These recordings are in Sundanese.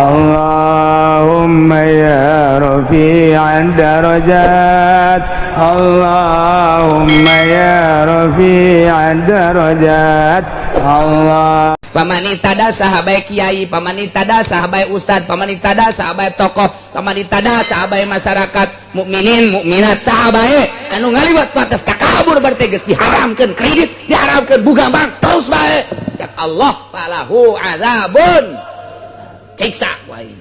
اللهم يا رفيع الدرجات، اللهم يا رفيع الدرجات، الله. Pamanita saha bae kiai, pamanita saha bae ustad, pamanita saha bae tokoh, pamanita saha bae masyarakat mukminin mukminat, saha bae anu ngaliwat ku atas takabur, berarti geus diharamkeun kredit, diharamkeun bunga bank. Terus bae cak Allah, falahu azabun, siksa ku aing.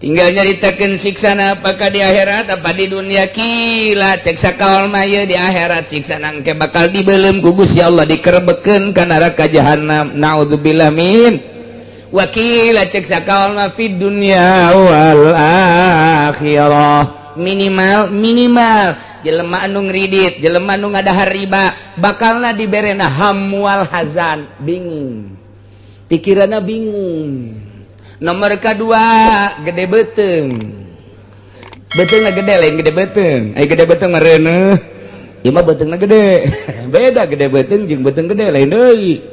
Tinggal nyaritakeun siksana, apakah di akhirat apa di dunia. Qila, cek sakaul mah ieu di akhirat siksa nangke bakal dibelem ku Gusti Allah, dikerebekeun ka neraka jahanam, naudzubillah min. Wa qila, cek sakaul mah fid dunya wal akhirah. Minimal minimal jelema anu ngridit, jelema anu ngadahar riba, bakalna diberena hamwal hazan, bingung pikiranna, bingung. Nomor kedua, gede beteng, beteng gede, lain gede beteng. Ay, gede beteng mereneh. Ieu mah betengna gede, beda. Gede beteng jeung beteng gede lain deui.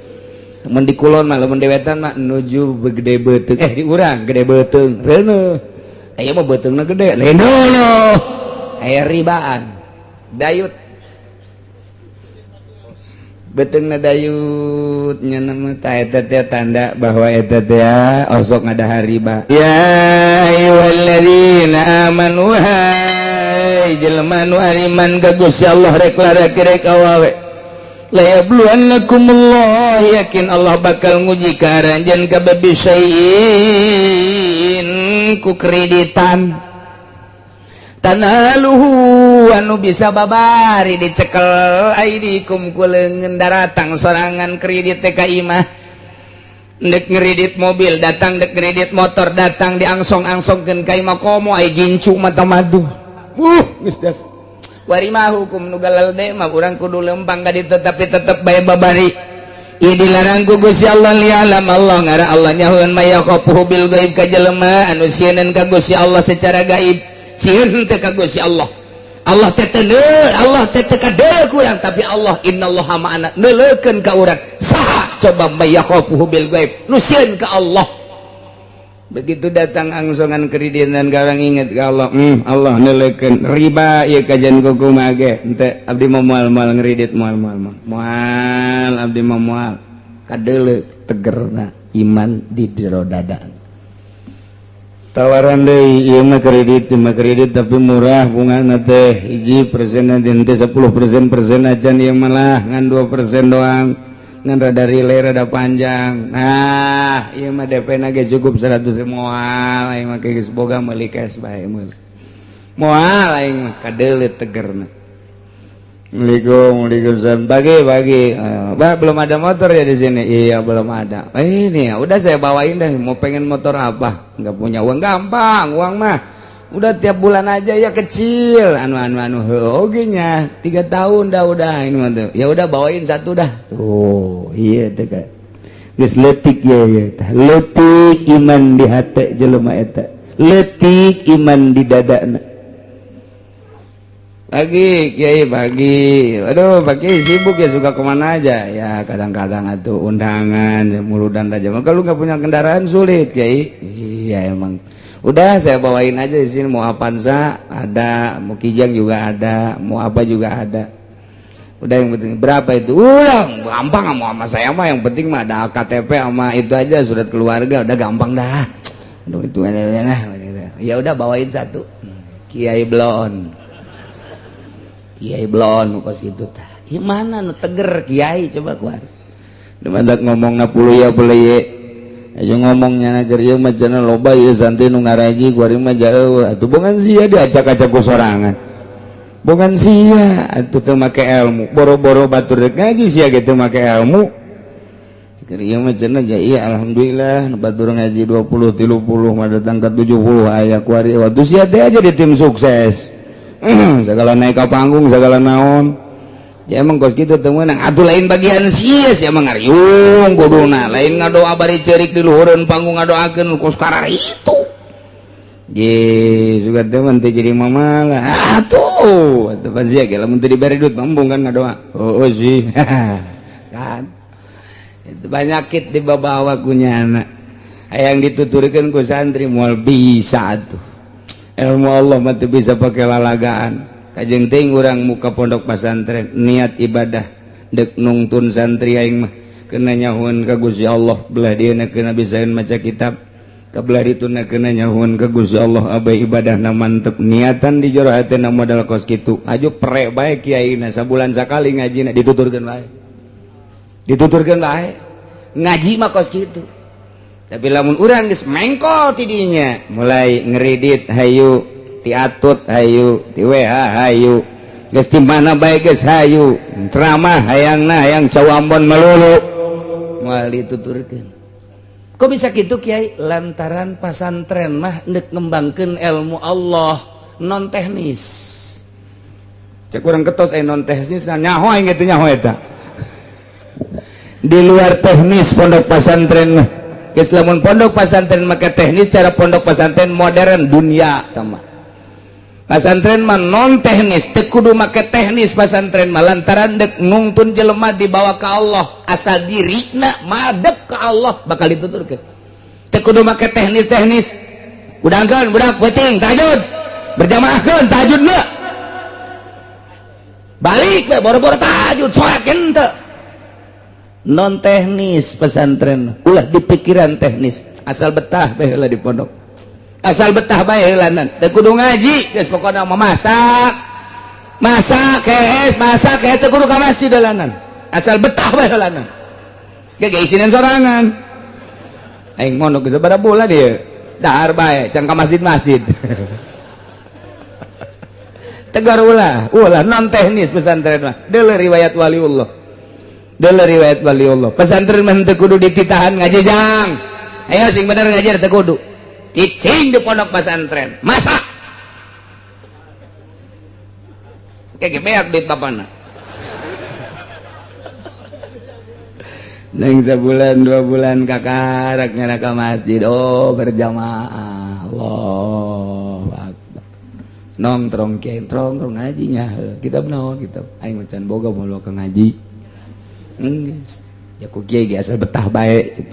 Mun di kulon mah, lamun di wetan mah nuju gede beteng, eh, di urang gede beteng reuneuh. Aya mah betengna gede, lain deui. Aya ribaan dayut, beteng dayut nya nama ta eta teh tanda bahwa eta teh osok ngadahar riba. Ya ayyuhalladzina amanu, hai jelema nu ariman ka Gusti Allah, rek lalaki rek awewe, la yabluwannakumullah, yakin Allah bakal nguji ka aranjeun kabeh, bisyai'in, ku kreditan, tanaluhu, anu bisa babari dicekel, aidikum, ku leungeun. Daratang sorangan kredit teh ka imah, dek ngeridit mobil datang, dek ngeridit motor datang, diangsong-angsongkeun ka imah, komo ai gincu mata madu. Geus das wari mah hukum nu galalde mah urang kudu lempang ka ditu, tapi tetep bae babari. Ieu dilarang ku Gusti Allah. Lialam Allah, ngara Allah nyahoeun, may yakhafuhu bil gaib, ka jelema anu sieun ka Gusti Allah secara gaib. Sieun teh ka Gusti Allah, Allah teh teu, Allah teh teu kadeuleu ku urang, tapi Allah innallaha ma'ana, neuleukeun ka urang. Saha coba may yakhafuhu bil gaib, nu sieun ka Allah? Begitu datang angsongan kreditan, garang inget ke Allah, Allah neuleukeun. Riba ieu kajian kumaha ge henteu, abdi mah moal, moal ngredit, moal, moal, moal, moal, abdi mah moal. Kadeuleu tegerna iman di jero dada. Tawaran deui, ieu mah kredit, ieu mah kredit tapi murah bungana teh, 1% teh 10% persen acan, ieu malah ngan 2% doang, ngan rada relay, rada panjang. Nah, ieu mah DP na ge cukup 100. Moal aing mah, geus boga, meuli cash bae, meuli. Moal aing mah. Kadeuleu tegerna. Assalamualaikum, waalaikumsalam. Pagi, pagi. Pak, belum ada motor ya di sini? Iya, belum ada. Eh, ini ya, udah saya bawain deh. Mau pengen motor apa? Nggak punya uang, gampang, uang mah. Udah tiap bulan aja ya kecil. Anu anu anu, oke nya. 3 tahun dah, udah ini mah tuh. Ya udah, bawain satu dah. Tuh, iya tuh kan. Geus leutik ya ya. Leutik iman di hati jelema eta. Leutik iman di dadana. Pagi, Kiai, pagi. Aduh, pagi sibuk ya, suka kemana aja? Ya kadang-kadang atau undangan, muludan aja. Kalau nggak punya kendaraan sulit, Kiai. Iya emang. Udah saya bawain aja di sini, mau Avanza ada, mau Kijang juga ada, mau apa juga ada. Udah, yang penting berapa itu? Udah gampang, mau sama saya mah yang penting mah ada KTP sama itu aja, surat keluarga, udah gampang dah. Aduh, itu nah, ya udah bawain satu. Kiai Blon. Kiai Blon kos gitu tah. Ya mana nu teger kiai coba keluar. Mandak ngomong na puluh ya puluh ye. Ayo ngomongnya nager ieu mah cenah loba ieu santri nu ngaraji, kuari mah jauh. Atuh bukan sia diacak-acak ku sorangan. Bukan sia atuh teu make ilmu. Boro-boro batur rek ngaji, sia ge teu make ilmu. Keur ieu mah cenah ja iya, alhamdulillah nu batur ngaji 20 30 mah datang ke 70 aya kuari. Waktu sia teh aja di tim sukses. Segala naik ke panggung, segala naon ya emang kos gitu teu meunang atuh, lain bagian sia, sia mah ngariung kuduna, lain ngadoa bari ceurik di luhureun panggung, ngadoakeun kos karar itu. Ge suka teh mun teu jadi mamalah atuh, atuh pan sia ge lamun teu dibere duit embung kan ngadoa. Oh, sih kan itu banyakit dibawa ku nyana. Hayang dituturkeun ku santri moal bisa atuh. Ilmu Allah mah teu bisa pake lalagaan. Kajeng teuing urang muka pondok pesantren niat ibadah dek nungtun santri aing mah kena nyahuan ka Gusti Allah belah dieuna kena bisaeun maca kitab kabelah dituna kena nyahuan ka Gusti Allah abai ibadahna mantep niatan di jero hatena modal kos kitu aju pre bae kiaina sabulan sakali ngajina dituturkeun bae dituturkeun bae ngaji mah kos kitu. Tapi lamun urang geus mengkol ti dinya mulai ngeridit hayu tiatut hayu ti WH hayu geus di mana bae geus hayu ceramah hayangna hayang cawambon melulu moal dituturkeun. Kok bisa gitu Kiai? Lantaran pasantren mah ndek ngembangkeun ilmu Allah non teknis. Cek urang ketos non teknis nyaho aing kitu nyaho eta. Di luar teknis pondok pesantren mah. Geus lamun pondok pesantren make teknis cara pondok pesantren modern dunia tah. Pasantren mah non teknis, teu kudu make teknis pasantren mah lantaran dek nungtun jelema dibawa ke Allah, asal dirina madep ke Allah bakal dituturkeun. Teu kudu make teknis-teknis. Udangkeun budak peuting tahajud. Berjamaahkeun tahajudna. Balik we boro-boro tahajud salat henteu. Non teknis pesantren, ulah dipikiran teknis, asal betah bae heula di pondok. Asal betah bae heulanan teu kudu ngaji geus pokona mah masak masak kees masak kees teu kudu ka masjid heulanan asal betah bae heulanan ge ge isinan sorangan aing mondok geus sabaraha bulan ieu dahar bae can ka masjid-masjid tegar ulah ulah non teknis pesantren mah deuleu riwayat waliullah deuleu riwayat waliullah pesantren mah teu kudu dititahan ngaji jang ayo sing bener ngaji teu kudu cicing di pondok pesantren masak kayak beak duit bapana neng sebulan 2 bulan kakarak nyana ke masjid oh berjamaah Allahu akbar nongtrong kiai trong ngajinya kitab naon kitab aing macan boga moal ka ngaji geus ya ku kiai ge asal betah bae cek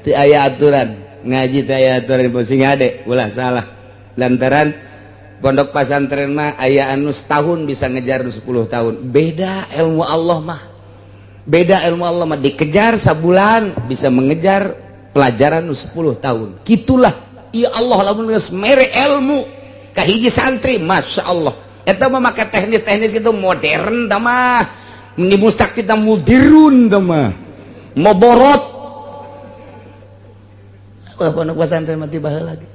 teu aya aturan ngaji teu aya aturan sing ade ulah salah lantaran pondok pesantren mah aya anu setahun bisa ngejar 10 tahun beda ilmu Allah mah beda ilmu Allah mah dikejar sabulan bisa mengejar pelajaran 10 tahun gitulah ya Allah lamun geus mere ilmu ka hiji santri Masya Allah eta mah make teknis-teknis gitu modern tah mah ni mustak kita mudirun tah mah moborot pondok pesantren mah tiba heula ge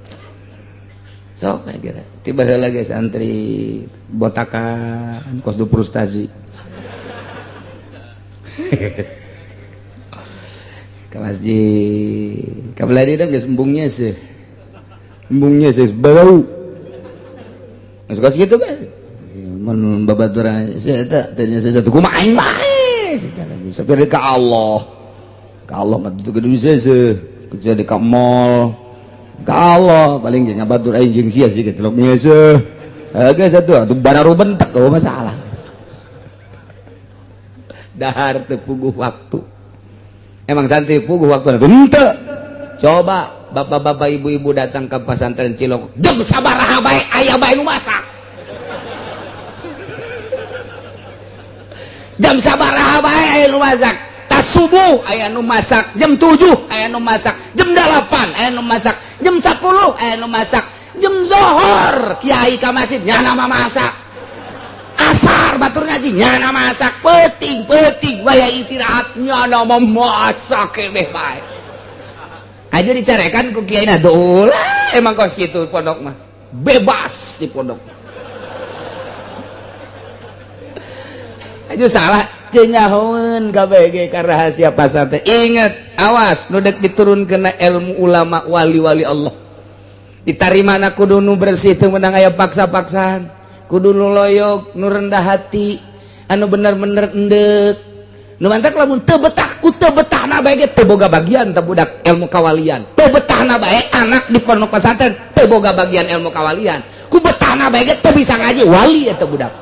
sok kira tiba heula ge santri botakan kos du frustasi ke masjid ka belah dieu geus embungnya sih bau geus kos kitu bae mun babaturan eta teh satu kumaha aing bae sampai ka Allah mah teu kudu bisa seuh kecuali ka mall ka Allah paling jeung ngabatur aing jeung sia sih getelok nyeuseuh geus atuh atuh bararu bentek eueuh masalah dahar teu puguh waktu emang santri puguh waktu henteu coba bapak-bapak ibu-ibu datang ke pesantren Cilok jam sabaraha bae aya bae nu masak jam sabaraha bae aya nu masak subuh aya nu masak jam 7 aya nu masak jam 8 aya nu masak jam 10 aya nu masak jam zohor kiai ka masjid nyana mah masak asar batur ngaji nyana masak peuting-peuting waya istirahat nyana mah masak keneh bae aja dicarekan ku kiai na ulah emang kos kitu pondok mah bebas di pondok aja salah cenyahoeun KBG ka rahasia pasantren. Ingat, awas nu dek diturunkeun ilmu ulama wali-wali Allah. Ditarimana kudu nu bersih teu meunang aya paksa-paksaan. Kudu nu loyok, nu rendah hati, anu bener-bener endek. Nu mantak lamun teu betah ku teu betahna bae ge teu boga bagian teu budak ilmu kawalian. Teu betahna bae anak di pondok pesantren teu boga bagian ilmu kawalian. Ku betahna bae ge teu bisa ngaji wali eta budak.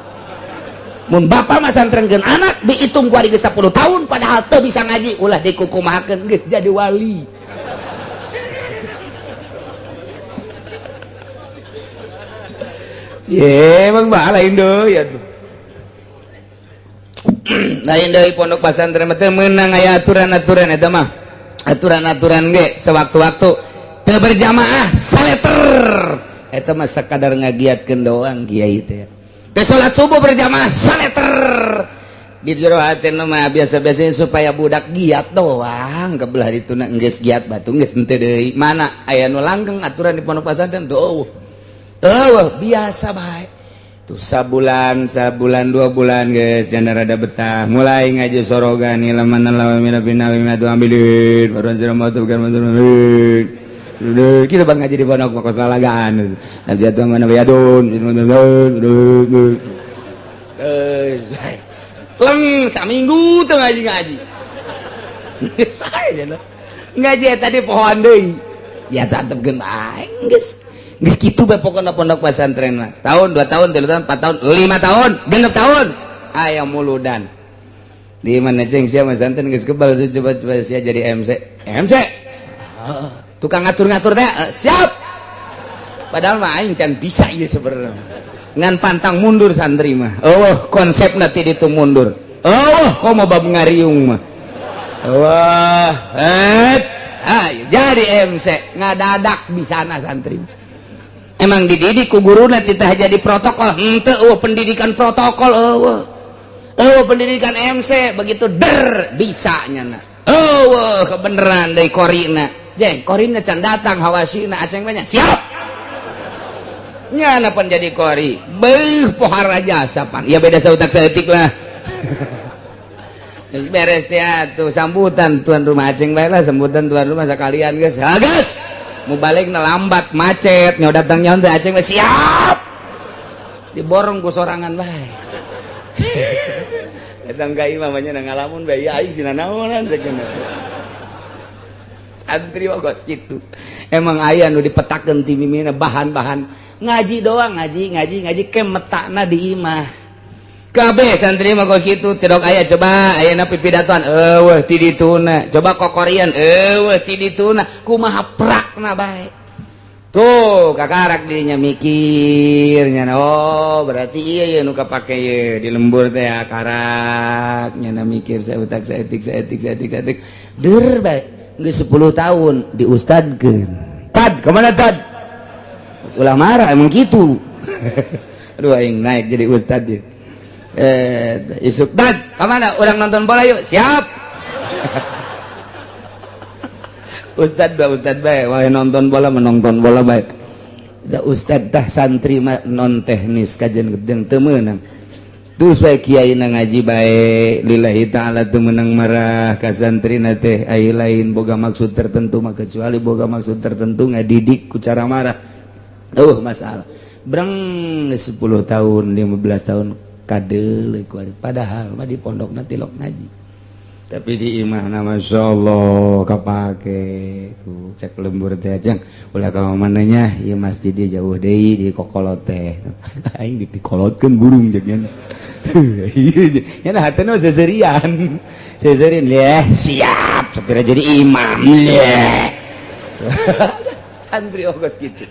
Mun bapak masantrenkeun anak dihitung ku ari geus 10 tahun padahal teu bisa ngaji, ulah dikukumahakeun, geus jadi wali. Ye, emang bah lain deui atuh. Lain deui pondok pesantren mah teu meunang aya aturan-aturan eta mah. Aturan-aturan ge sewaktu-waktu teu berjamaah saleter. Eta mah sakadar ngagiatkeun doang kiai teh. Teu salat subuh berjamaah saleter. Di jero hatena mah biasa-biasanya supaya budak giat doang, kebelah dituna geus giat batu geus henteu deui. Mana aya nu langgeng aturan di pondok pesantren tuh. Eueuh, biasa bae. Tuh sabulan, sabulan 2 bulan guys, jangan rada betah. Mulai ngaji sorogan laman lawan mina bina mina tu ambilin. Baru anjir mau tuh bukan kita bang ngaji di pondok makos lalagaan. Nabi jatuh mana bayadun. Leng saminggu tuh ngaji-ngaji. Ngaji tadi pohoan deui. Ya tetep geun bae geus. Geus kitu bae pokona pondok pesantren mah. Setahun, 2 tahun, 3 tahun, 4 tahun, 5 tahun, 6 tahun. Aya muludan. Di mana ceng sia masantren geus kebal coba-coba sia jadi MC. MC. Tukang ngatur-ngatur teh siap. Padahal mah aing can bisa ieu sebenarnya. Ngan pantang mundur santri mah. Oh, konsepna ti ditu mundur. Oh, komo bab ngariung mah. Wah, ayo jadi MC ngadadak bisana santri. Emang dididik ku guruna titah jadi protokol, henteu eueuh pendidikan protokol eueuh. Eueuh pendidikan MC begitu der bisa nyana. Eueuh kebeneran deui korina. Jeng, korina can datang hawasina aceng banyak. Siap. Nyana pan jadi kori. Beuh pohara jasa pan. Ya beda sautak saeutik lah. Beres teh atuh sambutan tuan rumah aceng bae lah, sambutan tuan rumah sakalian geus. Ha geus. Mau balik na lambat macet nyawa datang nyawa teh aceng siap diborong ku sorangan bae. Datang ka imah mah nya ngalamun bae aing sina naonan cek santri mah kos kitu. Emang aya nu dipetakeun ti mimina bahan-bahan ngaji doang, ngaji ngaji ngaji ke metakna di imah. Kabeh santri mah kos kitu tidak aya coba ayeuna pipidatoan eueuh ti dituna, coba kokorian eueuh ti dituna, kumaha prakna bae. Tuh kakarak dirinya mikirnya, oh berarti iya ya nu kapake ye di lembur teh karak nya mikir saya utak saeutik saeutik saeutik saeutik der bae geus 10 tahun diustadkeun. Tad kemana tad? Ulah marah emang gitu. Aduh aing naik jadi ustad dia. Isuk tad kemana orang nonton bola yuk siap. Ustad ba ustad bae wae nonton bola menonton bola bae. Da ustad tah santri mah non teknis kajian gedeng teu meunang. Terus bae kiai na ngaji bae lillahi ta'ala teu meunang marah ka santrina teh ai lain boga maksud tertentu mah kecuali boga maksud tertentu ngadidik ku cara marah. Masalah. Breng 10 tahun 15 tahun kadeuleuh ku ari padahal mah di pondokna tilok ngaji. Tapi di imahna Masya Allah kapake tuh cek lembur teh ajang ulah ka mananya ieu masjid dia jauh deui di kokolot teh aing dikolotkeun burung jeung nya nya hatena seserian seserian leh siap sapira jadi imam leh santri ogos kitu.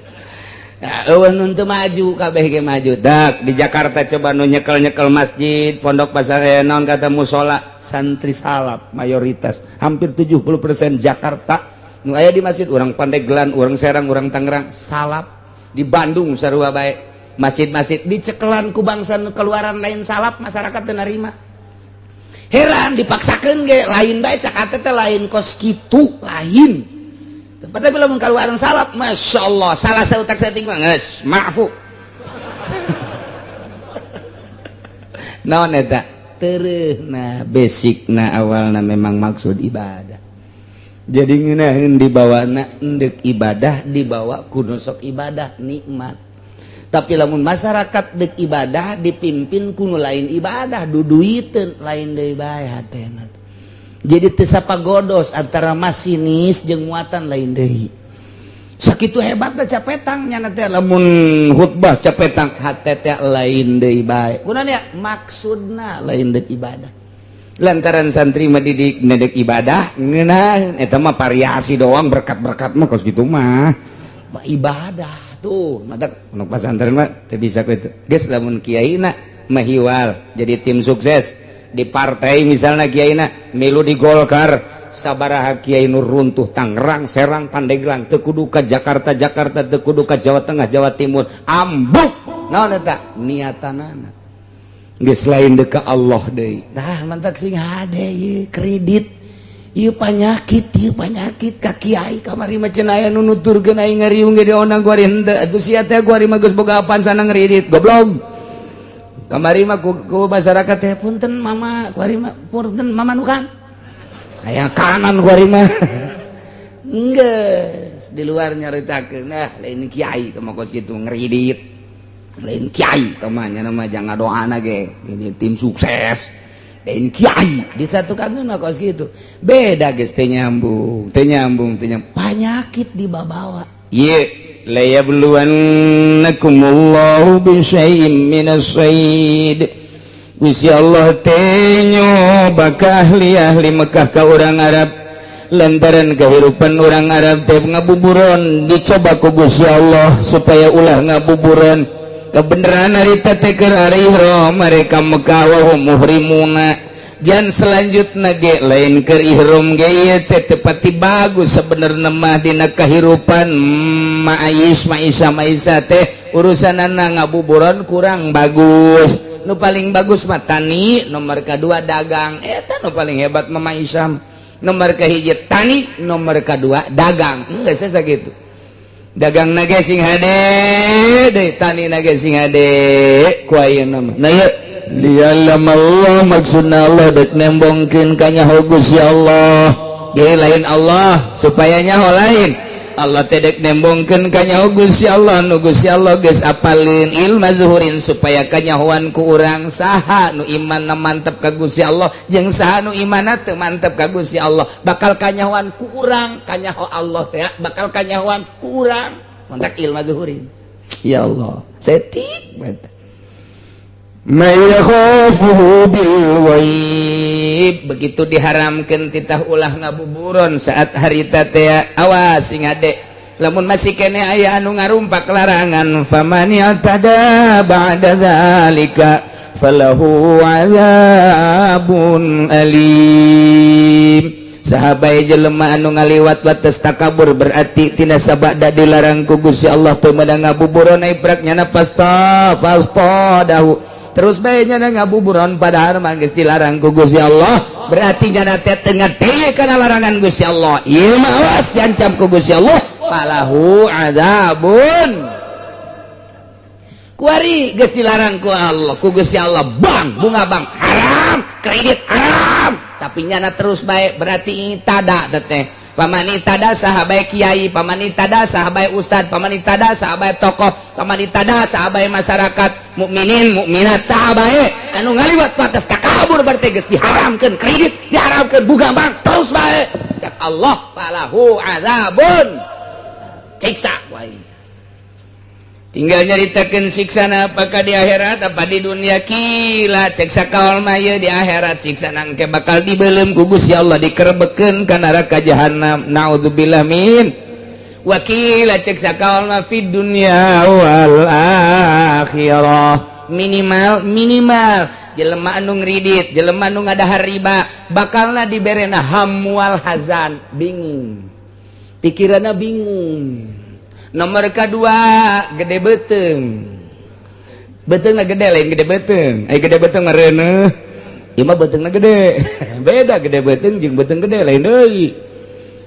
Nah, eueuh nu teu maju kabeh ge maju. Dak di Jakarta coba nu nyekel-nyekel masjid, pondok pasar naon kata musola, santri salaf mayoritas hampir 70% Jakarta nu aya di masjid urang Pandeglang, urang Serang, urang Tangerang salaf. Di Bandung sarua bae. Masjid-masjid dicekelan ku bangsa nu keluaran lain salaf masyarakat teu narima. Heran dipaksakeun ge lain bae cak hate teh lain kos kitu lain. Tempatnya bila mengkeluaran salaf, Masya Allah, salah sautak saeutik mah geus maafu. Naon eta? Tereuhna basicna awalna memang maksud ibadah. Jadi ngeunaheun dibawana endek ibadah dibawa ku nu sok ibadah nikmat. Tapi lamun masyarakat dek ibadah dipimpin ku nu lain ibadah duduiteun lain deui bae hatena. Jadi teu sapagodos antara masinis jeung muatan lain deui. Sakitu hebatna capetang nyana teh, lamun khutbah capetang hate teh lain deui bae. Kunaon ya? Maksudna lain deui ibadah. Lantaran santri mah didik nedek ibadah ngeunah, eta mah variasi doang, berkat-berkat mah kos kitu mah. Mah ibadah tuh, matak pondok pesantren mah teu bisa kitu. Geus, lamun kiaina mahiwal jadi tim sukses di partai, misalnya kiaina milu di Golkar, sabaraha kiai nu runtuh Tangerang, Serang, Pandeglang, teu kudu ka Jakarta, Jakarta teu kudu ka Jawa Tengah, Jawa Timur, ambuk. Naon eta niatanana? Geus lain deuk ka Allah deui. Tah, mantak sing hade ieu kredit ieu panyakit, ieu panyakit ka kiai. Kamari mah cenah aya nu nuturkeun aing ngariung ge diondang ku ari henteu atuh sia teh, ku ari mah geus boga apan sana ngredit, goblok. Kamari mah ku masyarakat teh, "Punten Mama," ku ari mah, "Punten Mama nu kan aya kanan," ku ari mah geus di luar nyaritakeun, nah, lain kiai teh mah kos kitu ngredit, lain kiai teh mah nya mah jangan doana ge ini tim sukses, lain kiai disatukan mah kos kitu. Beda geus, teu nyambung, teu nyambung, teu nyambung, panyakit dibawa. Ieu layabluwannakumullahu bisyai'in minas sayd. Gusti Allah teh nyoba ka ahli-ahli Mekah, ka urang Arab, lantaran kehidupan orang Arab teh ngabuburon. Dicoba ku Gusti Allah supaya ulah ngabuburon. Kebenaran harita teh keur ari ihram mereka Mekah, wa hum muhrimuna. Jan selanjutna ge lain keur ihram ge ieu teh tepati bagus sebenarnya mah dina kehidupan ma'ais ma'isa ma'isa teh urusanana ngabuburon kurang bagus. Nu paling bagus mah tani, nomor kedua dagang. Eta nu paling hebat mah ma'isa. Nomor kahiji tani, nomor kedua dagang. Enggak saya gitu, dagang nage sing hade deui, tani nage sing hade ku ayeuna mah. Nah, ieu liya'lam Allah, maksudna Allah dek nembongkeun kanyaho Gusti Allah ge lain Allah supaya nyaho, lain Allah teh dek nembongkeun kanyaho Gusti Allah nu Gusti Allah geus apalin ilma zuhurin, supaya kanyahoan ku urang saha nu imanna mantep ka Gusti Allah jeung saha nu imanna teu mantep ka Gusti Allah. Bakal kanyahoan ku urang kanyaho Allah teh, bakal kanyahoan ku urang mantak ilma zuhurin. Ya Allah, setik banget. May yakhafuhu bil ghaib. Begitu diharamkan titah ulah ngabuburon saat harita teh, awas sing hade lamun masih kene aya anu ngarumpak larangan, faman i'tada ba'da zalika falahu azabun alim. Saha bae jelema anu ngaliwat batas takabur, berarti tina sabada dilarang ku Gusti Allah teu meunang ngabuburon, iprak nyana pasta pasta dahu terus bae nyana ngabuburon, padahal mah geus dilarang ku Gusti Allah, berarti nyana teh teu ngadenge kana larangan Gusti Allah. Ieu mah awas, diancam ku Gusti Allah, falahu adzabun. Kuari geus dilarang ku Allah, ku Gusti Allah, bang bunga bank haram, kredit haram, tapi nyana terus bae, berarti tada teh. Faman i'tada, saha bae kiai, faman i'tada, saha bae ustad, faman i'tada, saha bae tokoh, faman i'tada, saha bae masyarakat mukminin mukminat, saha bae anu ngaliwat atas takabur, berarti geus diharamkeun kredit, diharamkeun bunga bank, terus bae, cak Allah falahu azabun, siksa ku aing. Tinggal nyaritakeun siksana apakah di akhirat apa di dunia. Qila, cek sakaol mah di akhirat siksa nangke bakal dibelem ku Gusti Allah, dikerebekeun ka neraka jahanam, naudzubillah min. Wa qila, cek sakaol mah fid dunya wal akhirah. Minimal minimal jelema anu ngridit, jelema anu ngadahar riba, bakalna diberena hamwal hazan, bingung pikiranna, bingung. Nomor kedua gede beteng, beteng gede, lain gede beteng. Eh, gede beteng mereuneuh, ieu mah betengna gede. Beda gede beteng jeung beteng gede, lain deui.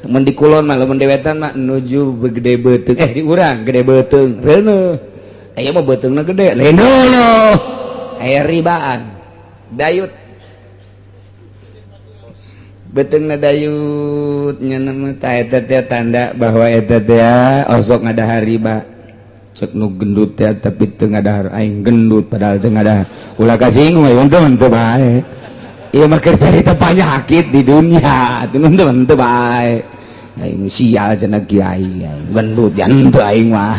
Mun di kulon mah, lamun di wetan mah nuju gede beteng, eh, di urang gede beteng reuneuh, aya mah betengna gede, lain deui. Aya ribaan dayut, beteng dayut nya eta teh tanda bahwa eta teh osok ngadahar riba. Cek nu gendut teh tapi teu ngadahar, aing gendut padahal teu ngadahar, ulah kasinggung aing teu teu bae. Ieu mah keur carita penyakit di dunia, teu teu bae. Aing sial cenah kiai, gendut jantu aing mah.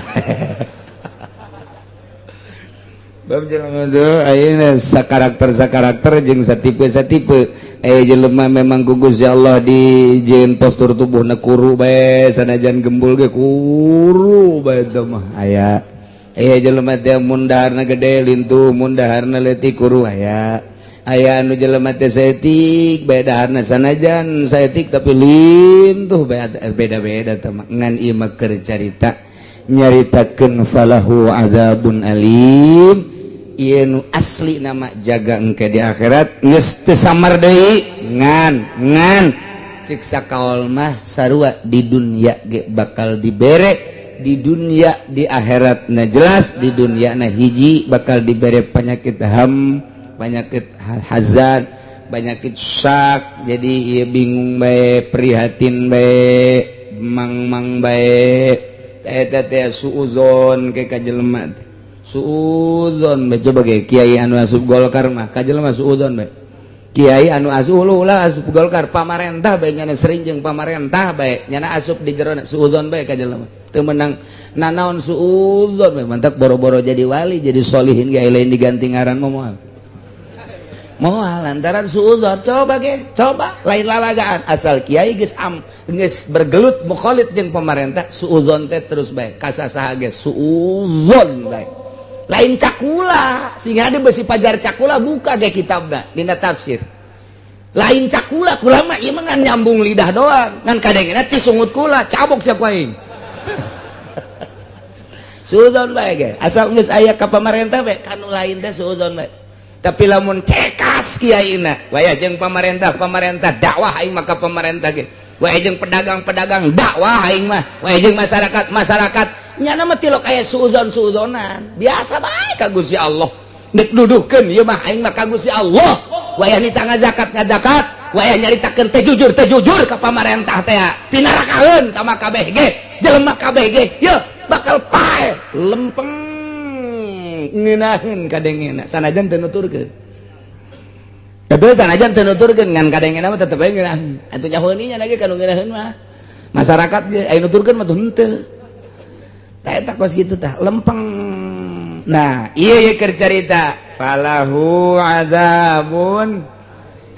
Bab jelema teh ayeuna sakarakter sakarakter jeung satipe satipe. Jelema memang ku Gusti Allah dijieun postur tubuhna kuru bae, sanajan gembul ge kuru bae teh mah aya. Jelema teh mun daharna gede lintuh, mun daharna leutik kuru aya. Aya anu jelema teh saeutik bae daharna, sanajan saeutik tapi lintuh bae, beda-beda teh mah. Ngan ieu mah keur carita nyaritakeun falahu azabun alim. Ieu nu asli nama jaga engke di akhirat geus teu samar deui, ngan ngan cek sakaol mah sarua di dunia ge bakal dibere di dunia, di akhirat na jelas. Di dunia na hiji bakal dibere penyakit ham, penyakit hazan, penyakit syak. Jadi ieu bingung bae, prihatin bae, mang-mang bae. Eta teh suuzon ke ka jelema teh, suuzon bae. Coba ge kiai anu asup Golkar mah ka jelema suuzon bae. Kiai anu asup ulah asup Golkar, pamarentah bae, nyana sering jeung pamarentah bae, nyana asup di jero, suuzon bae ka jelema, teu meunang nanaon, suuzon bae. Mantak boro-boro jadi wali, jadi solihin ge lain diganti ngaran mah moal moal lantaran suuzon. Coba ge, coba lain lalagaan, asal kiai geus am geus bergelut mukhalid jeung pamarentah, suuzon teh terus bae, kasasaha ge suuzon bae. Lain cakula sehingga ada besi pajar cakula, buka ge kitabna dina tafsir. Lain cakula, kula mah ieu mah ngan nyambung lidah doang, ngan kadengena ti sungut kula cabok sia ku aing. Suuzon bae ge, asal geus aya ka pamarentah bae, kanu lain teh suuzon bae. Tapi lamun cekas kiaina waya jeung pamarentah, pamarentah dakwah aing mah ka pamarentah ge, waya jeung pedagang-pedagang dakwah aing mah, waya jeung masyarakat masyarakat, nyana mah tilok aya suuzon suuzonan biasa bae ka Gusti Allah. Nek duduhkeun ieu mah aing mah ka Gusti Allah. Waya nita ngazakat ngazakat, waya nyaritakeun teh jujur teh jujur ka pamarentah teh, pinarakaeun tama kabeh ge, jelema kabeh ge ye bakal paeh lempeng ngeunaheun kadengena sanajan teu nuturkeun. Tapi sanajan teu nuturkeun, ngan kadengena mah tetep bae ngeunaheun. Atuh nyahoeun nya lagi kanu ngeunaheun mah masyarakat ge, aya nuturkeun mah tuh henteu. Tah eta kos kitu tah lempeng. Nah, ieu ye keur carita falahu azabun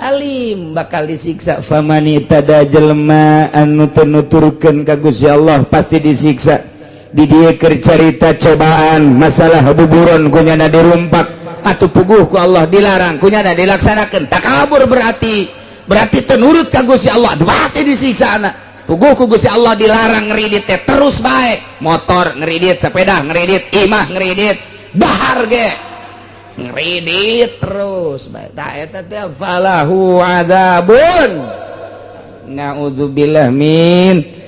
alim, bakal disiksa. Famani tada jelema anu teu nuturkeun ka Gusti Allah pasti disiksa. Di dieu keur carita cobaan masalah buburon, kunyana dirumpak atuh puguh ku Allah dilarang, kunyana dilaksanakeun, takabur, berarti berarti teu nurut ka Gusti Allah, pasti disiksa anak. Puguh ku Gusti Allah dilarang ngeridit teh terus bae, motor ngeridit, sepeda ngeridit, imah ngeridit, dahar ge ngeridit terus bae. Tah eta teh falahu adzabun, naudzubillah min.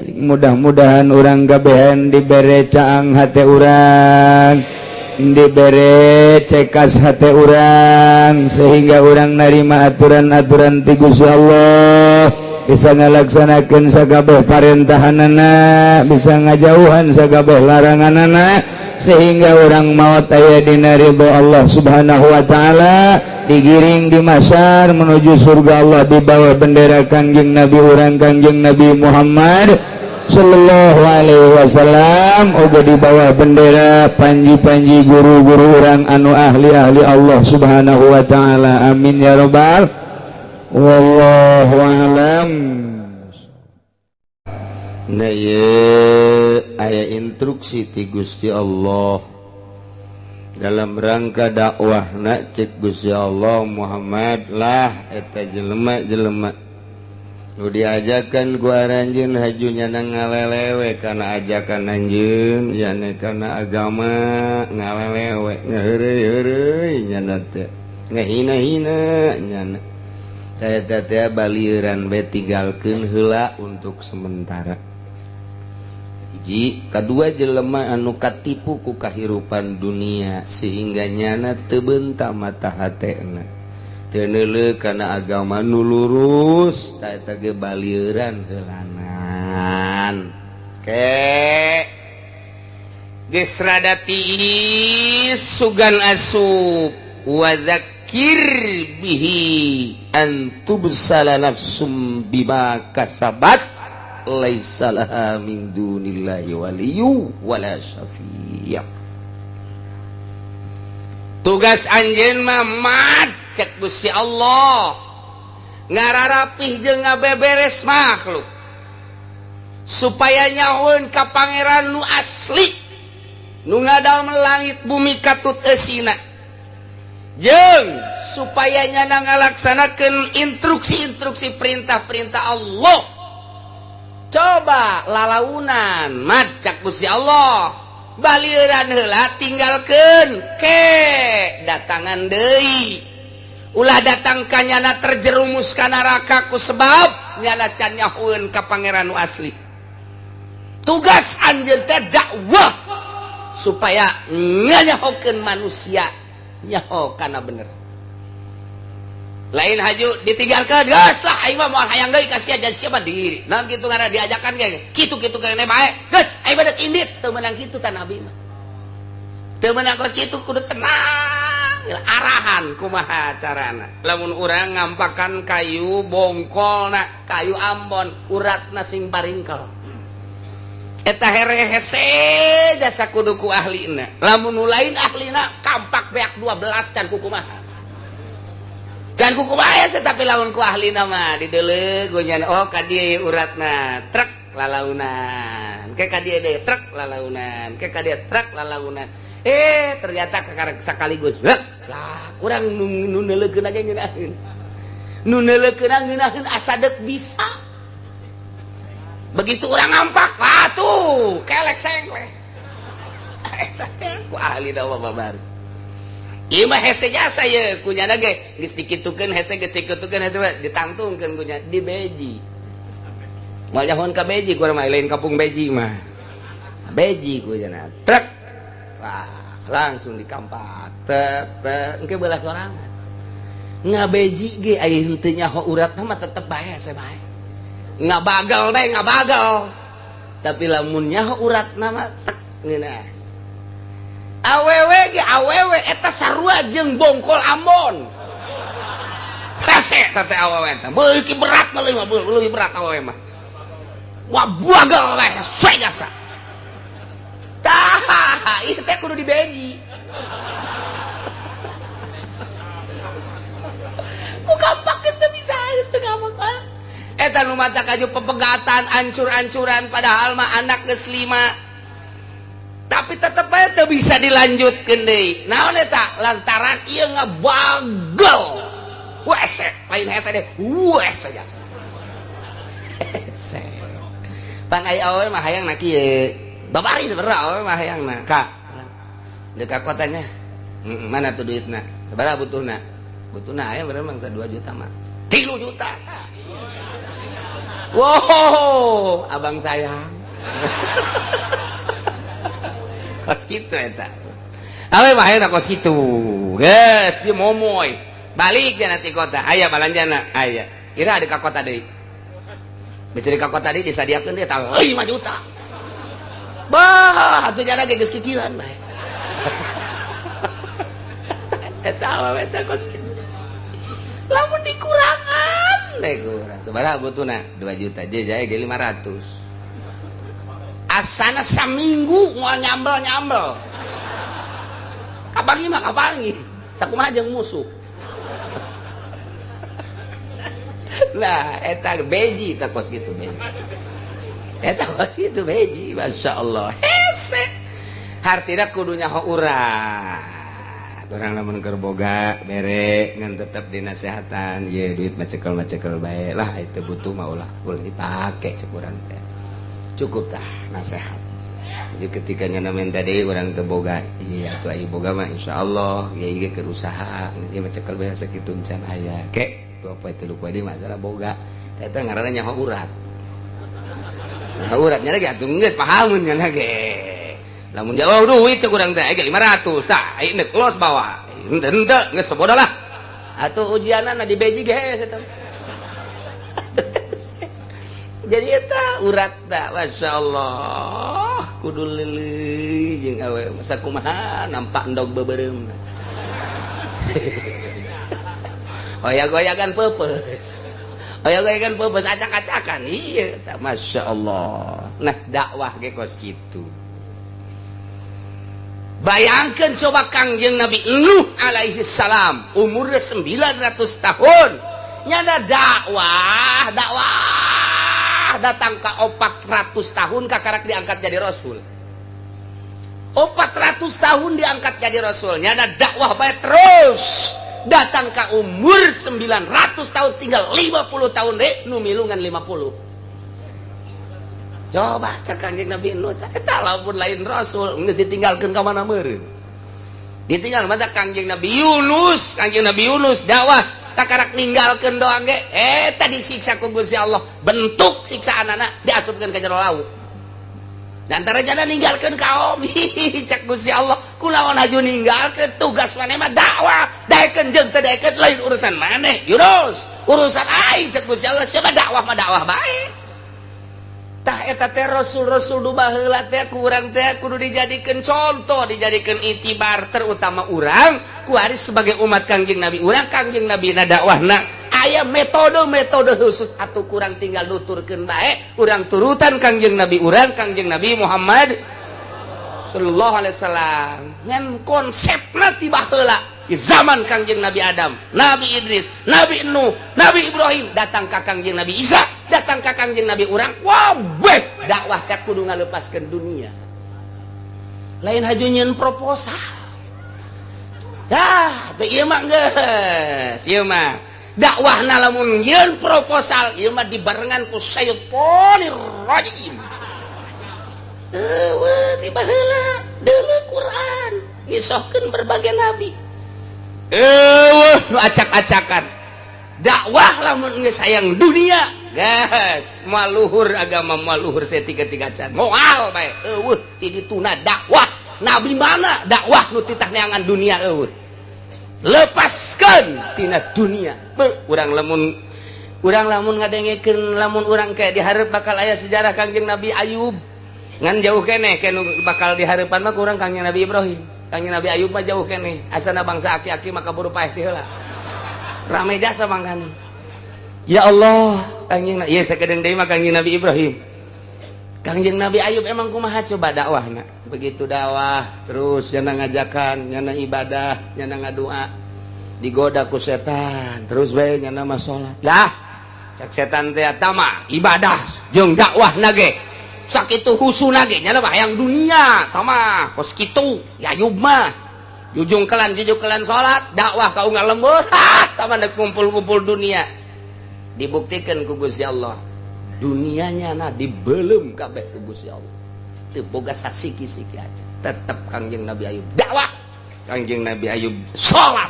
Mudah-mudahan urang kabehan dibere caang hate urang, dibere cekas hate urang, sehingga urang narima aturan-aturan ti Gusti Allah, bisa ngalaksanakeun sakabeh parentahanana, bisa ngajauhan sakabeh laranganana, sehingga urang maut aya dina ridho Allah Subhanahu wa taala, digiring di mahsyar menuju surga Allah di bawah bendera Kangjeng Nabi urang, Kangjeng Nabi Muhammad Sallallahu Alaihi Wasallam, oge di bawah bendera panji-panji guru-guru urang anu ahli-ahli Allah Subhanahu wa taala. Amin ya robbal. Wallahu alam. Nah, ye, aya instruksi ti Gusti Allah dalam rangka dakwah. Nak cek Gusti Allah, Muhammad lah eta jelema-jelema nu diajakan ku aranjeun haju nyana ngalelewe kana ajakan anjeun, yane kana agama ngalelewe, ngaheureuy-heureuy nyana teh, ngahina-hina nyana. Eta teh balieuran bae, tinggalkeun heula untuk sementara. Hiji, kedua, jelema anu katipu ku kahirupan dunia sehingga nyana teu beunta mata hatena, teu neuleuh kana agama nu lurus, tah eta ge balieuran heulanan ke geus rada tiis sugan asup. Wa dzakkir bihi an tubsala nafsum bima kasabat. Laisa laha min dunillahi waliyyu wala syafi'. Tugas anjeun mah mat cek Gusti Allah ngararapih jeung ngabeberes makhluk supaya nyahoeun ka pangeran nu asli nu ngadamel langit bumi katut eusina, jeung supaya nyana ngalaksanakeun instruksi-instruksi perintah-perintah Allah. Coba lalaunan mat cak Gusti Allah, balieuran heula tinggalkeun ke datangan deui, ulah datang ka nyana terjerumus ka neraka ku sebab nyana can nyahoeun ka pangeran nu asli. Tugas anjeun teh dakwah supaya nganyahokeun manusia nyaho kana bener. Lain haju ditinggalkeun geus lah aing mah moal hayang deui ka sia jadi siapa diri. Naon kitu ngaranna diajakan ge kitu-kitu keneh bae. Geus aing mah deuk indit teu meunang kitu tah nabi mah. Teu meunang kos kitu, kudu tenang arahan kumaha carana. Lamun urang ngampakan kayu bongkolna kayu ambon uratna sing paringkel. Eta here hese jasa kudu ku ahlina. Lamun nu lain ahlina kampak beak 12 can kukumaha. Can kukumaha hese, tapi lamun ku ahlina mah dideuleuk nya, oh ka dieu uratna trek lalaunan. Ke ka dieu deui trek lalaunan. Ke ka dieu trek lalaunan. Ternyata kakarek sakaligus brek. Lah urang nu neuleukeun ge ngeunaheun. Nu neuleukeun ngeunaheun asa deuk bisa. Begitu orang ngampak, wah tuh kelek sengkleh. Eta teh ku ahli dawa babari. Ieu mah hese jasa ye kunyana ge geus dikitukeun hese, geus dikitukeun hese ditangtungkeun kunya di beji. Moal nyahoan ka beji ku mah, lain kampung beji mah. Beji kunyana trek. Wah, langsung dikampak. Tet tet engke beulah sorangan. Ngabeji ge aya henteu nyaho uratna mah tetep bae hese bae. Ngabagal bae ngabagal, tapi lamun nyaho uratna mah tek ngeunah. Awewe ge awewe eta sarua jeung bongkol ambon hese eta teh awewe teh beuki berat mah, leuwih berat awewe mah. Wah bagal bae hese jasa tah ieu teh kudu dibeji ku kampak geus teu bisa geus teu ngamuk ah. Eta nu mata kaju pepegatan ancur-ancuran padahal mah anak geus 5 tapi tetep aja teu bisa dilanjutkeun deui. Naon eta? Lantaran ieu ngabagel wese lain hese deh wese jasa hese pan aya awewe mah hayangna kieu babari sebenarnya awewe mah hayangna ka deuk ka kotanya mana tuh duitna sabaraha butuhna butuhna aya bener mangsa 2 juta mah 3 juta. Wow, abang sayang. Kos kitu eta. Awe mah hayangna kos kitu. Geus, dia momoy. Balik dia nanti kota. Aya balanjana, aya. Kira ada ka kota deui. Bisa di ka kota deui disadiakeun dia tah 5 juta. Bah, atuh jana ge geus kikiran bae. Eta awewe teh kos kitu. Lamun dikurangan deh kurang. Sabaraha butuhna? 2 juta. Je jae ge 500. Asana saminggu moal nyambel-nyambel. Kapangi mah kapangi. Sakumaha jeung musuh. Nah, eta beji eta kos kitu beji. Eta kos kitu beji, masyaallah. Hese. Hartina kudu nyaho urang. Orang lamun keur boga bere ngan tetep dinasehatan ye duit macekel-macekel bae lah itu butuh mah ulah boleh dipake cek urang teh. Cukup tah nasehat. Jadi ketika nyana minta deui urang teu boga, iya atuh aya boga mah insyaallah ieu ge keur usaha ieu macekel bae sakitu can aya. Ke 2 poe 3 poe deui masalah boga. Eta ngaranna nyaho urat. Nyaho uratnya lagi atuh geus pahamun nya ge. Lamun jauh duit cek urang teh aya 500 tah aya neuk los bawa. Henteu henteu geus sabodo lah. Atuh ujianana di beji ge hese teh. Jadi eta urat tah masyaallah kudu leuleui jeung awe masa kumaha nampak endog beubeurem. Goyag-goyagan peupeus. Aya ge kan peupeus acak-acakan. Iya, Masya Allah. Nah, dakwah ge kos kitu. Bayangkan coba Kangjeng Nabi Nuh alaihi salam umurnya 900 tahun, nyana dakwah dakwah datang ke 400 tahun, kakarak diangkat jadi rasul. 400 tahun diangkat jadi rasul, nyana dakwah baik terus datang ke umur 900 tahun, tinggal 50 tahun deh, nu milungan 50. Coba cek Kanjeng Nabi Nuh eta, lamun lain rasul geus ditinggalkeun ka mana meureun, ditinggal mata. Kanjeng Nabi Yunus, Kanjeng Nabi Yunus dakwah kakarak ninggalkeun doang ge eta disiksa ku Gusti Allah. Bentuk siksaan anak diasupkeun ke jero laut. Antara jana ninggalkeun kaum, cek Gusti Allah, kulawan haju ninggalkeun, tugas maneh mah dakwah, daekeun jeung teu daekeun lain urusan maneh Yunus, urusan aing, cek Gusti Allah. Siapa dakwah mah dakwah bae. Tah, eta teh rasul-rasul du baheula teh ku urang teh kudu dijadikeun contoh, dijadikeun itibar, terutama urang kuari sebagai umat Kangjeng Nabi urang. Kangjeng Nabi na dakwahna aya metode-metode khusus atau kurang tinggal nuturkeun bae, urang turutan Kangjeng Nabi urang, Kangjeng Nabi Muhammad sallallahu alaihi wasallam. Ngan konsepna ti baheula di zaman Kangjeng Nabi Adam, Nabi Idris, Nabi Nuh, Nabi Ibrahim, datang ka Kangjeng Nabi Isa, datang ka Kangjeng Nabi urang, wabeh dakwah teh kudu ngalepaskeun dunia, lain haju nyieun proposal. Dah teu, ieu mah geus, ieu mah dakwahna lamun nyieun proposal ieu mah dibarengan ku syaitonir rajim. Eueuh, ti baheula deuleu Quran ngisohkeun berbagai nabi, eueuh nu acak-acakan dakwah. Lamun geus sayang dunia geus moal luhur agama, moal luhur saeutik-eutik acan, moal bae. Eueuh ti dituna dakwah nabi mana dakwah nu titah neangan dunia. Eueuh, lepaskan tina dunia. Beuh, urang lamun ngadengekeun, lamun urang kayak diharap bakal aya sejarah Kangjeng Nabi Ayub, ngan jauh keneh ke bakal dihareupan mah kurang Kangjeng Nabi Ibrahim. Kangjeng Nabi Ayub mah jauh keneh, asana bangsa aki-aki maka buru paeh ti heula, rame jasa mangkana. Ya Allah, Kangjeng, ieu sakedeung deui mah Kangjeng Nabi Ibrahim. Kangjeng Nabi Ayub emang kumaha coba dakwahna? Begitu dakwah terus nyana ngajakan, nyana ibadah, nyana ngadua, digoda ku setan terus bae. Nyana mah salat lah, cek setan teh tama ibadah jeung dakwah nage sakitu husuna ge nyana mah hayang dunia, tama kos kitu. Ya Ayub mah jujungkelan jujungkelan salat, dakwah ka unggal lembur, ha tama dek kumpul-kumpul dunia. Dibuktikan ku Gusti Allah, dunianya na dibelum kabeh ku Gusti Allah, teu boga sasiki-siki aja. Tetep Kangjeng Nabi Ayub dakwah, Kangjeng Nabi Ayub salat,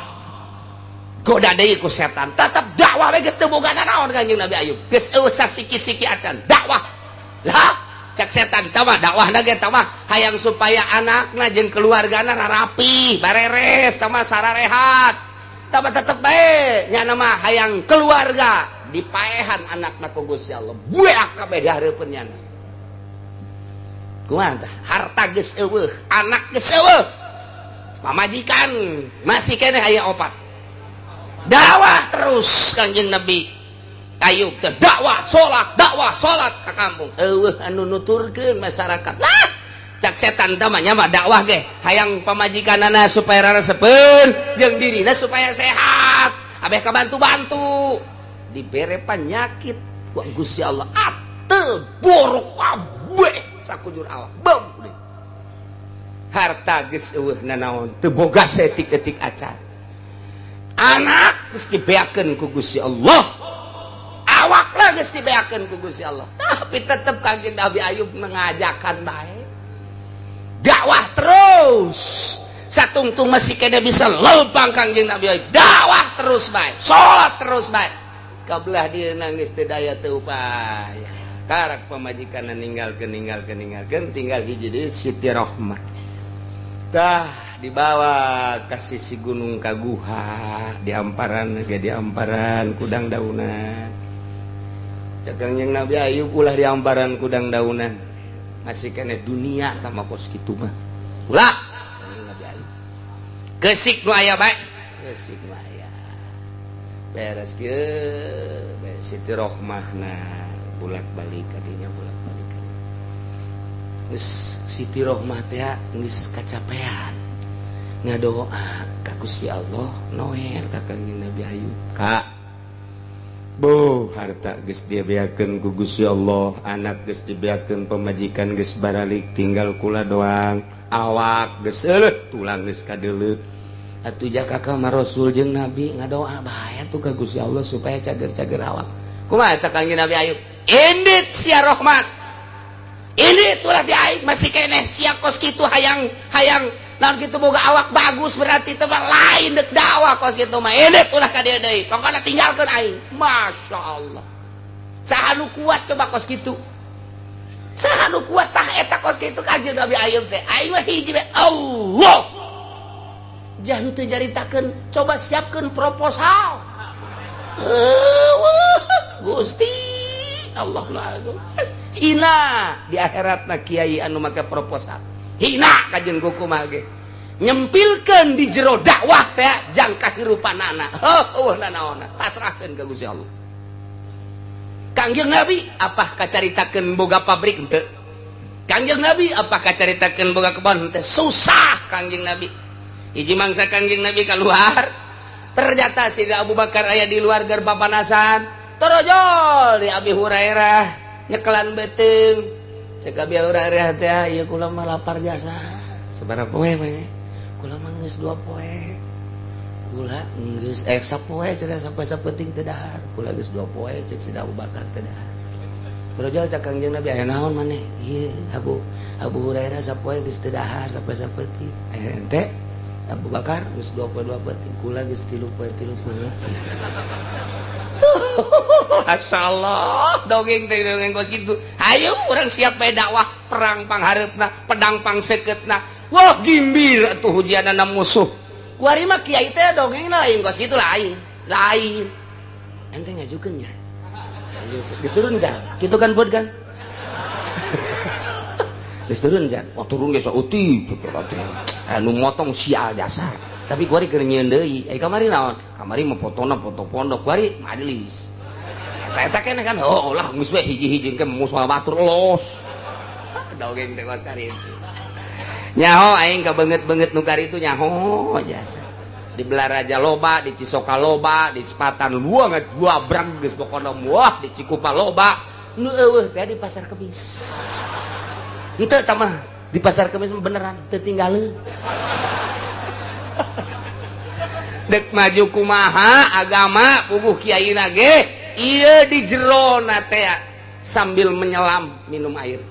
goda deui ku setan, tetep dakwah we. Geus teu boga nanaon Kangjeng Nabi Ayub, geus eueuh sasiki-siki acan, dakwah lah. Cek setan tama dakwah ge tama hayang supaya anakna jeung keluargana rapi bareres, tama sararehat, tama tetep bae nyana mah hayang keluarga. Dipaehan anakna ku Gusti Allah, bueak kabeh di hareupeun nyana. Kumaha tah? Harta geus eueuh, anak geus eueuh, pamajikan masih keneh aya opat, dakwah terus Kangjeng Nabi Ayub teh, dakwah salat, dakwah salat ka kampung, eueuh anu nuturkeun masyarakat lah. Cak setan teh mah mah dakwah ge hayang pamajikanana supaya raresepeun jeung dirina supaya sehat, abeh kabantu-bantu. Dibere penyakit ku Gusti Allah, atel borok kabeh sakujur awak. Bem, harta geus eueuh nanaon, teu boga saeutik-eutik acan, anak geus dibeakeun ku Gusti Allah, awak lah geus dibeakeun ku Gusti Allah, tapi tetep Kangjeng Nabi Ayub mengajakan bae, dakwah terus. Satungtung masih kena bisa lempang, Kangjeng Nabi Ayub dakwah terus bae, salat terus bae. Kabelah dia nangis teu daya teu upaya, karak pamajikan ninggalkeun, ninggalkeun, ninggalkeun, tinggal hiji deui, Siti Rohmah. Tah, dibawa ka sisi gunung, ka guha, di amparan ge, di amparan kudang daunan. Cek Kangjeng Nabi Ayub, ulah di amparan kudang daunan, masih kena dunia tambah kos kitu mah ulah. Kangjeng Nabi Ayub kesik nu aya bae, kesik nu aya. Beres kieu Siti Rohmah nah bolak-balik kadinya bolak-balik. Geus Siti Rohmah teh geus kacapean ngadoa ka Gusti Allah noel ka Kangjeng Nabi Ayub ka Bo harta geus dibeakeun ku Gusti Allah, anak geus dibeakeun, pemajikan geus baralik, tinggal kula doang, awak geus eueuh, tulang geus kadeuleuh. Atuh jaka ka Rasul jeung Nabi ngadoa bae atuh ka Gusti Allah supaya cager-cager awak. Kumaha eta Kangjeng Nabi Ayub? Indit sia Rohmat. Indit ulah di aing masih keneh sia kos kitu hayang hayang naon kitu boga awak bagus berarti teh mah lain dek dakwah kos kitu mah indit ulah ka dieu deui. Pokona tinggalkeun aing. Masya Allah. Saha nu kuat coba kos kitu? Saha nu kuat tah eta kos kitu Kangjeng Nabi Ayub teh? Aing mah hiji we Allah. Jangan teu nyaritakeun, coba siapkeun proposal. Gusti Allah lagu. Hina di akhiratna kiai anu make proposal. Hina kajeun kumaha ge. Nyempilkeun di jero dakwah teh jang kahirupanana. Heuh nanaonna, pasrahkeun ka Gusti Allah. Kangjeng Nabi apa kacaritakeun boga pabrik henteu? Kangjeng Nabi apa kacaritakeun boga kebon henteu? Susah Kangjeng Nabi. Hiji mangsa Kangjeng Nabi keluar, ternyata Siti Abu Bakar aya di luar keur papanasan. Torojol di Abi Hurairah nyekelan beuteung. Cek Abi Hurairah teh, ieu kula mah lapar jasa. Sabaraha poe we? Kula mah geus 2 poe. Kula geus sapoe cenah sampai sapenting teu dahar. Kula geus 2 poe cek Siti Abu Bakar teu dahar. Torojol cek Kangjeng Nabi aya naon maneh? Ieu Abu Hurairah sapoe geus teu dahar sampai sapenting. Ente Abu Bakar geus 2 poe 2 peuting, kula geus 3 poe 3 peuting. Masyaallah, dongeng teh dongeng kos kitu. Hayu urang siap bae dakwah perang panghareupna, pedang pangsekeutna. Wah, gimbir atuh hujianana musuh. Kuari mah kiai teh dongengna lain kos kitu lain. Lain. Ente ngajukeun nya. Geus turun jan. Kitu kan buat kan? Geus turun jan. Wah turun geus sauti kitu teh. Anu motong sial jasa. Tapi kuari keur nyieun deui. Eh kamari naon? Kamari mah fotona foto pondok, kuari majelis. Eta eta keneh kan oh lah geus we hiji-hiji ke musuh batur los. Dongeng teh kos karitu. Nyaho aing kabeungeut-beungeut nu karitu nyaho jasa. Di Belaraja loba, di Cisoka loba, di Sepatan luang juabrang geus pokona wah di Cikupa loba. Nu eueuh teh di Pasar Kemis. Henteu tah mah di Pasar Kemis beneran teu tinggaleun. Dek maju kumaha agama puguh kiai ge ieu di jerona teh sambil menyelam minum air.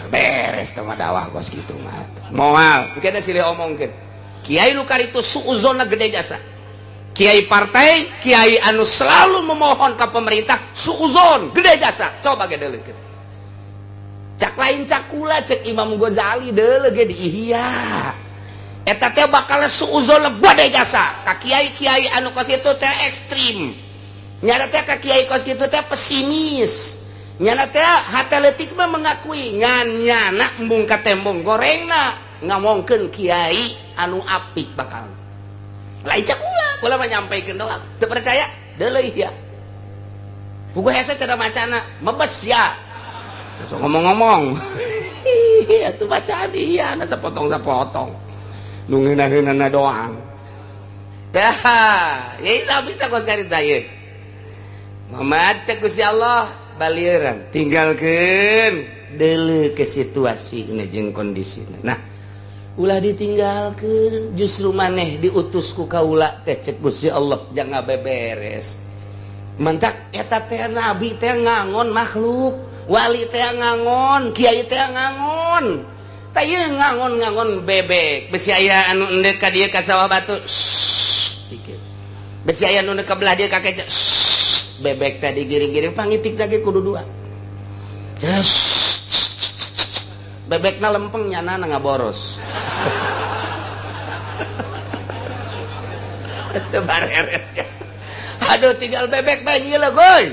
Beres teh mah dakwah kos kitu mah. Moal, engke silih omongkeun. Kiai nu karitu suuzonna gede jasa. Kiai partai, kiai anu selalu memohon ke pemerintah suuzon gede jasa. Coba ge deuleukeun. Cak lain cakula cek Imam Ghazali deuleu ge di Ihya. Eta teh bakal suuzon gede jasa. Ka kiai-kiai anu kos kitu teh ekstrim. Nyana teh ka kiai kos kitu teh pesimis. Nyana teh hate leutik mah mengakui ngan nyana embung ka tembong gorengna ngomongkeun kiai anu apik bakal. Lain cakula, kula mah nyampaikeun doang. Teu percaya? Deuleu ya. Buku hese cara macana, mebes ya. Langsung ngomong-ngomong. Atuh bacaan iya, na sapotong-sapotong. Nu ngeunah-ngeunahna doang. Dah, ieu tapi teh kos karita ieu. Muhammad cek Gusti Allah balieuran tinggalkeun deuleu ke situasi jeung kondisina. Nah, ulah ditinggalkeun justru maneh diutus ku kaula teh cek Gusti Allah jangan beberes. Mantak eta teh nabi teh ngangon makhluk, wali teh ngangon, kiai teh ngangon. Tah ieu ngangon-ngangon bebek, besi aya anu endek ka dieu ka sawah batu. Dikit. Besi aya anu ka belah dieu ka keca. Bebek tadi giring-giring pangitik lagi kudu dua. Bebekna lempeng nyana ngaboros. Aduh tinggal bebek bae nyieun goy.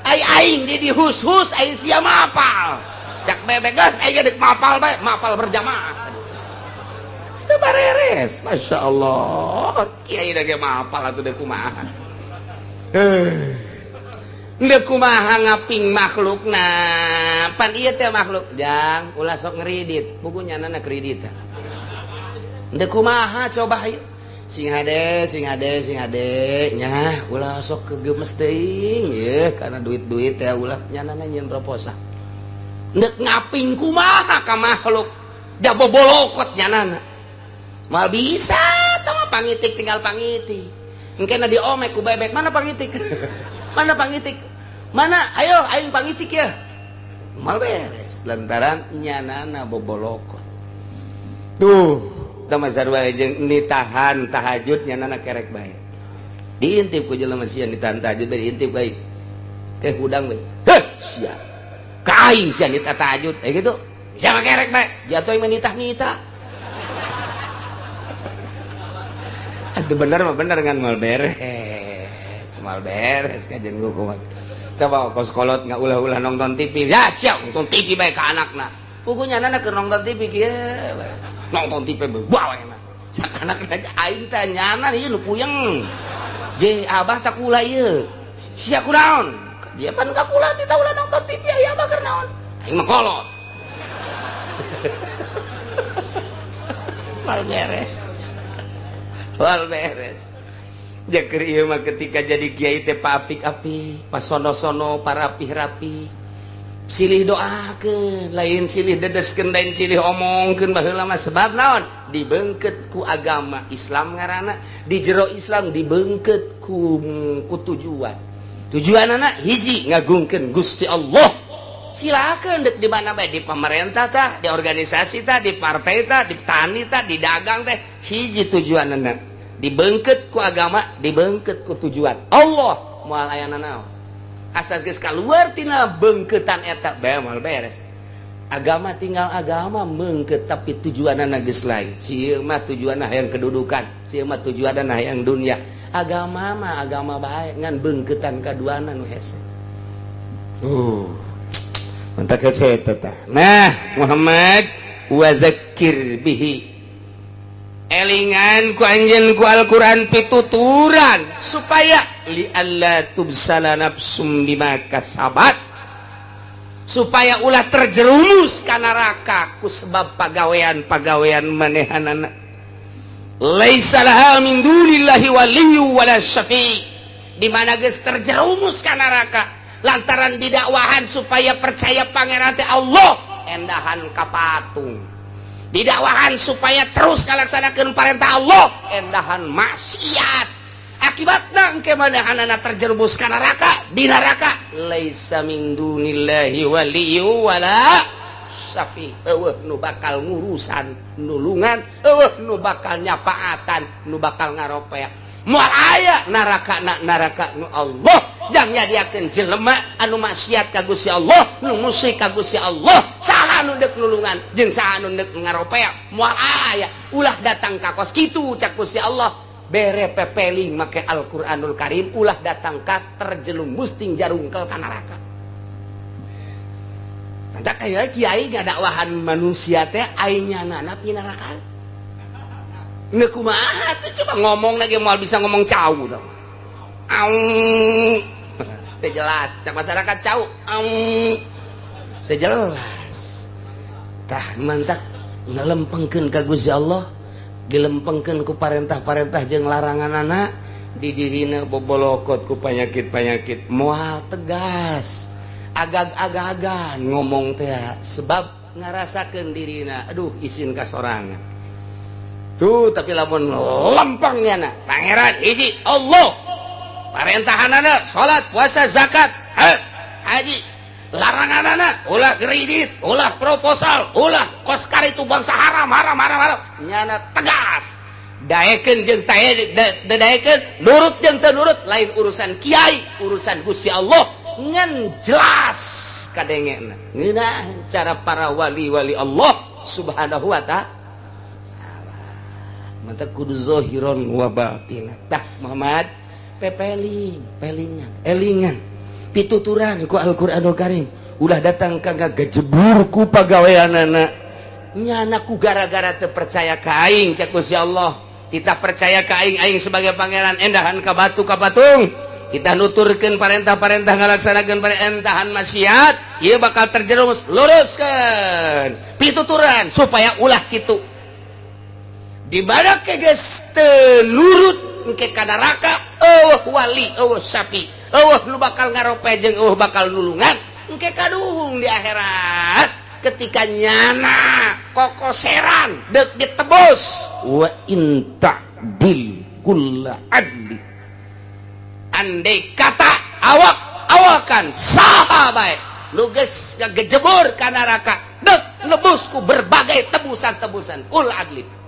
Ai aing di dihus-hus aing sia mapal. Cak bebek geus aing dek mapal bae, mapal berjamaah. Teu bareres. Masya Allah, kiai da ge mah apal atuh, deuk kumaha, deuk kumaha ngaping makhlukna. Pan ieu teh makhluk jang ulah sok ngeridit, bukunya nana kredit. Deuk kumaha coba? Hayu sing hade, sing hade, sing hade nya, ulah sok kegemes teuing ye karena duit-duit teh, ulah nyanana nyieun proposal. Ndek ngaping kumaha ka makhluk jabo bolokot nyanana? Mal bisa tah mah, pangitik tinggal pangitik. Engke na diomek ku bebek, "Mana pangitik? Mana pangitik? Mana? Ayo aing pangitik ya." Mal beres lantaran nyanana bobolokot. Tuh tama sarua jeung nitahan tahajud, nyanana kerek bae. Diintip ku jelema, sia nitahan tahajud bae, diintip bae teh hudang bae. Heh, sia ka aing, sia nitah tahajud eh gitu, sia mah kerek bae, jatuh mah nitah-nitah. Atuh bener mah bener, kan mal beres, mal beres. Kajian gua kumaha coba? Kos kolot nggak, ulah-ulah nonton TV ya, siap nonton TV bae ka anakna. Pugunya anak keur nonton TV kieu bae. Nonton TV bawa enak sakanak aja aing teh nyana ieu nu puyeng je abah tak kula ieu, sia kunaon dia pan ka kula ti ulah nonton TV aya abah keur naon? Aing mah kolot. Mal beres, mal beres. Jaker ieu mah ketika jadi kiai teh paapik-apik, pas sono-sono parapih-rapi, silih doakeun, lain silih dedeskeun, lain silih omongkeun baheula mah. Sebab naon? Dibengket ku agama Islam ngaranna, di jero Islam dibengket ku tujuan. Tujuan anak hiji, ngagungkeun Gusti Allah. Silakan dek di mana bae, di pemerintah tah, di organisasi tah, di partai tah, di tani tah, di dagang teh, hiji tujuan anak, dibengket ku agama, dibengket ku tujuan Allah. Moal aya nanaon asas geus kaluar tina bengketan eta bae, moal beres. Agama tinggal agama mengket, tapi tujuanana geus lain. Sieun mah tujuanna hayang kedudukan, sieun mah tujuanna hayang dunia. Agama mah agama bae, ngan bengketan kaduana nu hese. Mantap hese eta tah. Nah, Muhammad, wa dzakir bihi, elingan ku anjeun ku Al-Qur'an pituturan supaya li alla tubsala nafsum bima kasabat, supaya ulah terjerumus ka neraka ku sebab pagawean-pagawean manehanana. Laisa laha min dunillahi waliyyu wala syafi. Di mana geus terjerumus ka neraka lantaran didakwahan supaya percaya Pangeran teh Allah, endahan ka patung. Didakwahan supaya terus ngalaksanakeun perintah Allah, endahan maksiat. Akibatna engke manehanana terjerumus ka neraka. Di neraka laisa min dunillahi waliyyu wala syafi, eueuh nu bakal ngurusan nulungan, eueuh nu bakal nyapaatan, nu bakal ngaropea. Moal aya neraka na neraka nu Allah jang nyadiakeun jelema anu maksiat ka Gusti Allah, nu musyrik ka Gusti Allah. Saha nu deuk nulungan jeung saha nu deuk ngaropea? Moal aya. Ulah datang ka kos kitu, cak Gusti Allah, bere pepeling make Al-Qur'anul Karim, ulah datang ka terjerumus ting jarungkel ka neraka. Nanti kayak kiai ngadakwahan manusia teh aing nyanana pinaraka. Nggak kumaha tuh coba ngomong lagi mau bisa ngomong cau dong. Aung. Teu jelas, cak masyarakat cau. Aung. Teu jelas. Tah mantak ngelempengkeun ka Gusti Allah, dilempengkeun ku parentah-parentah jeung larangan anak di dirina bobolokot ku panyakit-panyakit, moal tegas, agag-agagan ngomong teh sebab ngarasakeun dirina aduh isin ka sorangan tuh. Tapi lamun lempengnya na Pangeran hiji Allah, parentahanana salat, puasa, zakat, haji, laranganana ulah kredit, ulah proposal, ulah koskar, itu bangsa haram, haram, haram, haram, nyana tegas. Daekeun jeung daekeun, nurut jeung teu nurut lain urusan kiai, urusan Gusti Allah, ngan jelas kadengena ngeunah cara para wali-wali Allah Subhanahu wa Ta'ala. Mata kudu zahiron wa batina. Tah Muhammad, pepeling pelingan, elingan pituturan ku Al-Qur'anul Karim, ulah datang ka ngagejebur ku pagaweanana. Nyana ku gara-gara teu percaya ka aing, cek Gusti Allah. Kita percaya ka aing, aing sebagai pangeran, endahan ka batu, ka patung. Kita nuturkeun parentah-parentah, ngalaksanakeun parentahan, maksiat, ieu bakal terjerumus. Luruskeun pituturan supaya ulah kitu. Di mana ke geus teu nurut, engke ka neraka euweuh wali, euweuh sapi, euweuh nu bakal ngarope jeung euweuh bakal nulungan. Engke kaduhung di akhirat ketika nyana kokoseran dek ditebus. Wa in ta'dil kulla adli, andai kata awak awakan saha bae nu geus ngagejebur ka neraka, dek nebus ku berbagai tebusan-tebusan, kul adli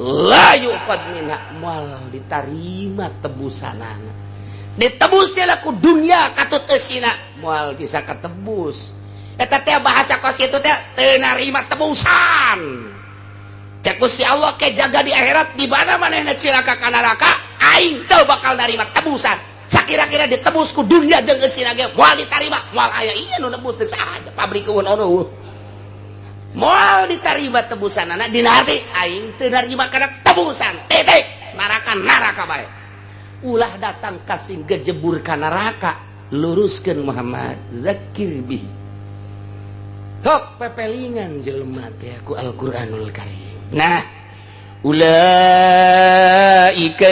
la yukhad minha, moal ditarima tebusanana. Ditebus ku dunia katut eusina, moal bisa ketebus. Eta teh bahasa kos kitu teh teu narima tebusan. Cek Gusti Allah, ke jaga di akhirat di mana manehna cilaka ka neraka, aing teu bakal narima tebusan. Sakira-kira ditebus ku dunia jeung eusina ge moal ditarima, moal aya ieu nu nebus, deuk saha pabrik eueun ono. Moal ditarima tebusanana. Dina arti aing teu narima kana tebusan, titik. Neraka neraka bae, ulah datang kasing gejebur ka neraka. Luruskeun, Muhammad, zakir bihi. Hok pepelingan jelema teh ku Al-Qur'anul Karim. Nah, ulaika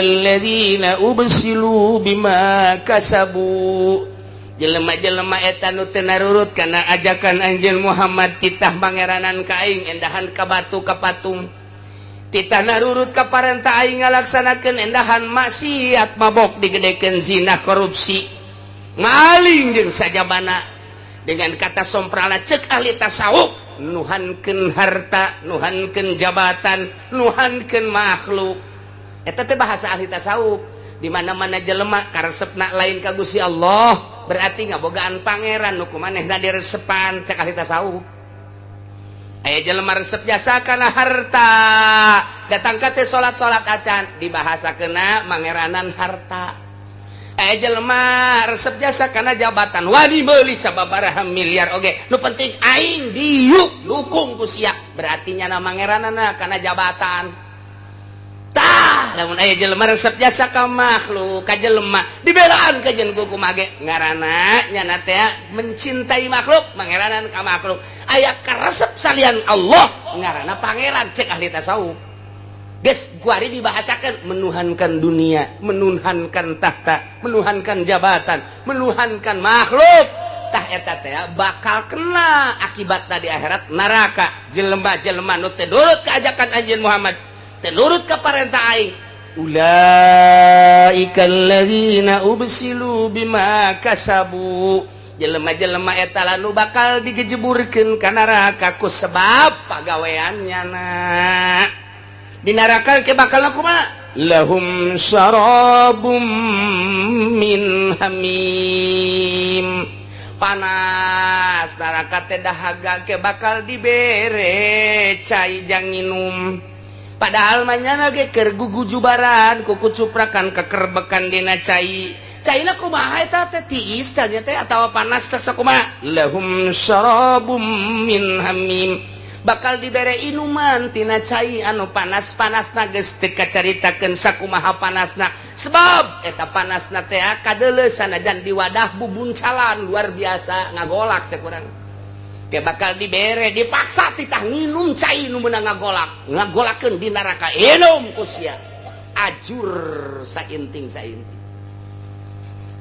alladzina ubsilu bima kasabu, jelema-jelema eta nu teu narurut kana ajakan anjeun Muhammad, titah mangeranan ka aing, endahan ka batu, ka patung. Titah narurut ka parentah aing, ngalaksanakeun, endahan maksiat, mabok digedekeun, zina, korupsi, maling jeung sajabana. Dengan kata somprala, cek ahli tasawuf, nuhankeun harta, nuhankeun jabatan, nuhankeun makhluk. Eta teh bahasa ahli tasawuf. Di mana-mana jelema karesepna lain ka Gusti Allah, berarti ngabogaan pangeran nu ku manehna diresepan, cek ahli tasawuf. Aya jelema resep jasa kana harta, datang ka teh salat-salat acan, dibahasakeuna mangeranan harta. Aya jelema resep jasa kana jabatan, wani meuli sababaraha miliar oge, nu penting aing diuk dukung ku sia, berarti nyana mangeranana kana jabatan. Tah, lamun aya jelema resep jasa ka makhluk, ka jelema, dibelaan ka jeung ku mage, ngaranna nyana teh mencintai makhluk, mangeranan ka makhluk. Aya karesep salian Allah, ngaranna pangeran, cek ahli tasawuf. Geus kuari dibahasakan menuhankan dunia, menuhankan tahta, menuhankan jabatan, menuhankan makhluk. Tah, eta teh bakal kena akibat di akhirat neraka. Jelema-jelema nu teu nurut ka ajakan anjeun Muhammad, teu nurut ka parentah aing, ulaika alladzina ubsilu bima kasabu, jelema-jelema eta nu bakal digejeburkeun ka neraka ku sebab pagaweannya. Na di neraka ke bakal kumaha? Lahum syarabum min hamim. Panas neraka teh dahaga, ke bakal dibere cai jang nginum. Padahal mah nyana ge keur gugujubaran, kuku cuprakan, kekerbekan dina cai. Caina kumaha eta teh? Tiis tanya teh atawa panas teh sakumaha? Lahum syarabum min hamim, bakal dibere inuman tina cai anu panas-panas. Na geus teu kacaritakeun sakumaha panasna, sebab eta panasna teh kadeuleu sanajan di wadah bubuncalan, luar biasa ngagolak cek urang. Dia bakal dibere, dipaksa titah nginum cai nu meunang ngagolak, ngagolakeun di neraka. Inum ku sia, ajur sainting sainting.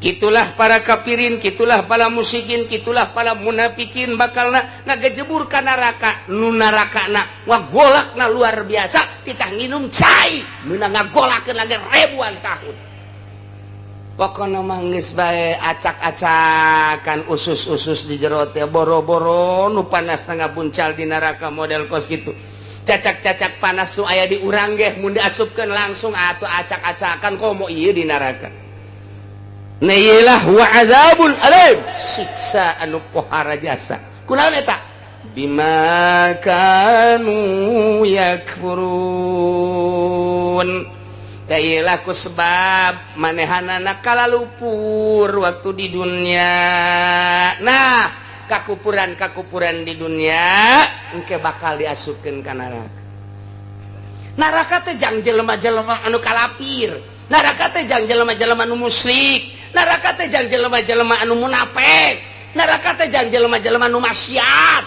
Gitulah para kafirin, gitulah para musyrikin, gitulah para munafikin, bakalna ngagejebur ka neraka. Nu narakana ngagolakna luar biasa, titah nginum cai meunang ngagolakeun lagi ribuan tahun. Pokokna mah geus bae acak-acakan usus-usus di jero teh, boro-boro nu panas buncal di neraka model kos gitu. Cacak-cacak panas nu aya di urang ge mun diasupkeun langsung atuh acak-acakan, komo ieu di neraka. Nah, iyalah wa azabun alim, siksa anu pohara jasa. Kunaon eta? Bima kanu yakfurun. Iyalah ku sebab manehanana kalalupur waktu di dunia. Nah, Kakupuran-kakupuran di dunia engke bakal diasupkeun ka neraka. Neraka teh jang jelema-jelema anu kalapir, neraka teh jang jelema-jelema anu musyrik, neraka teh jang jelema-jelema anu munafik, neraka teh jang jelema-jelema anu maksiat.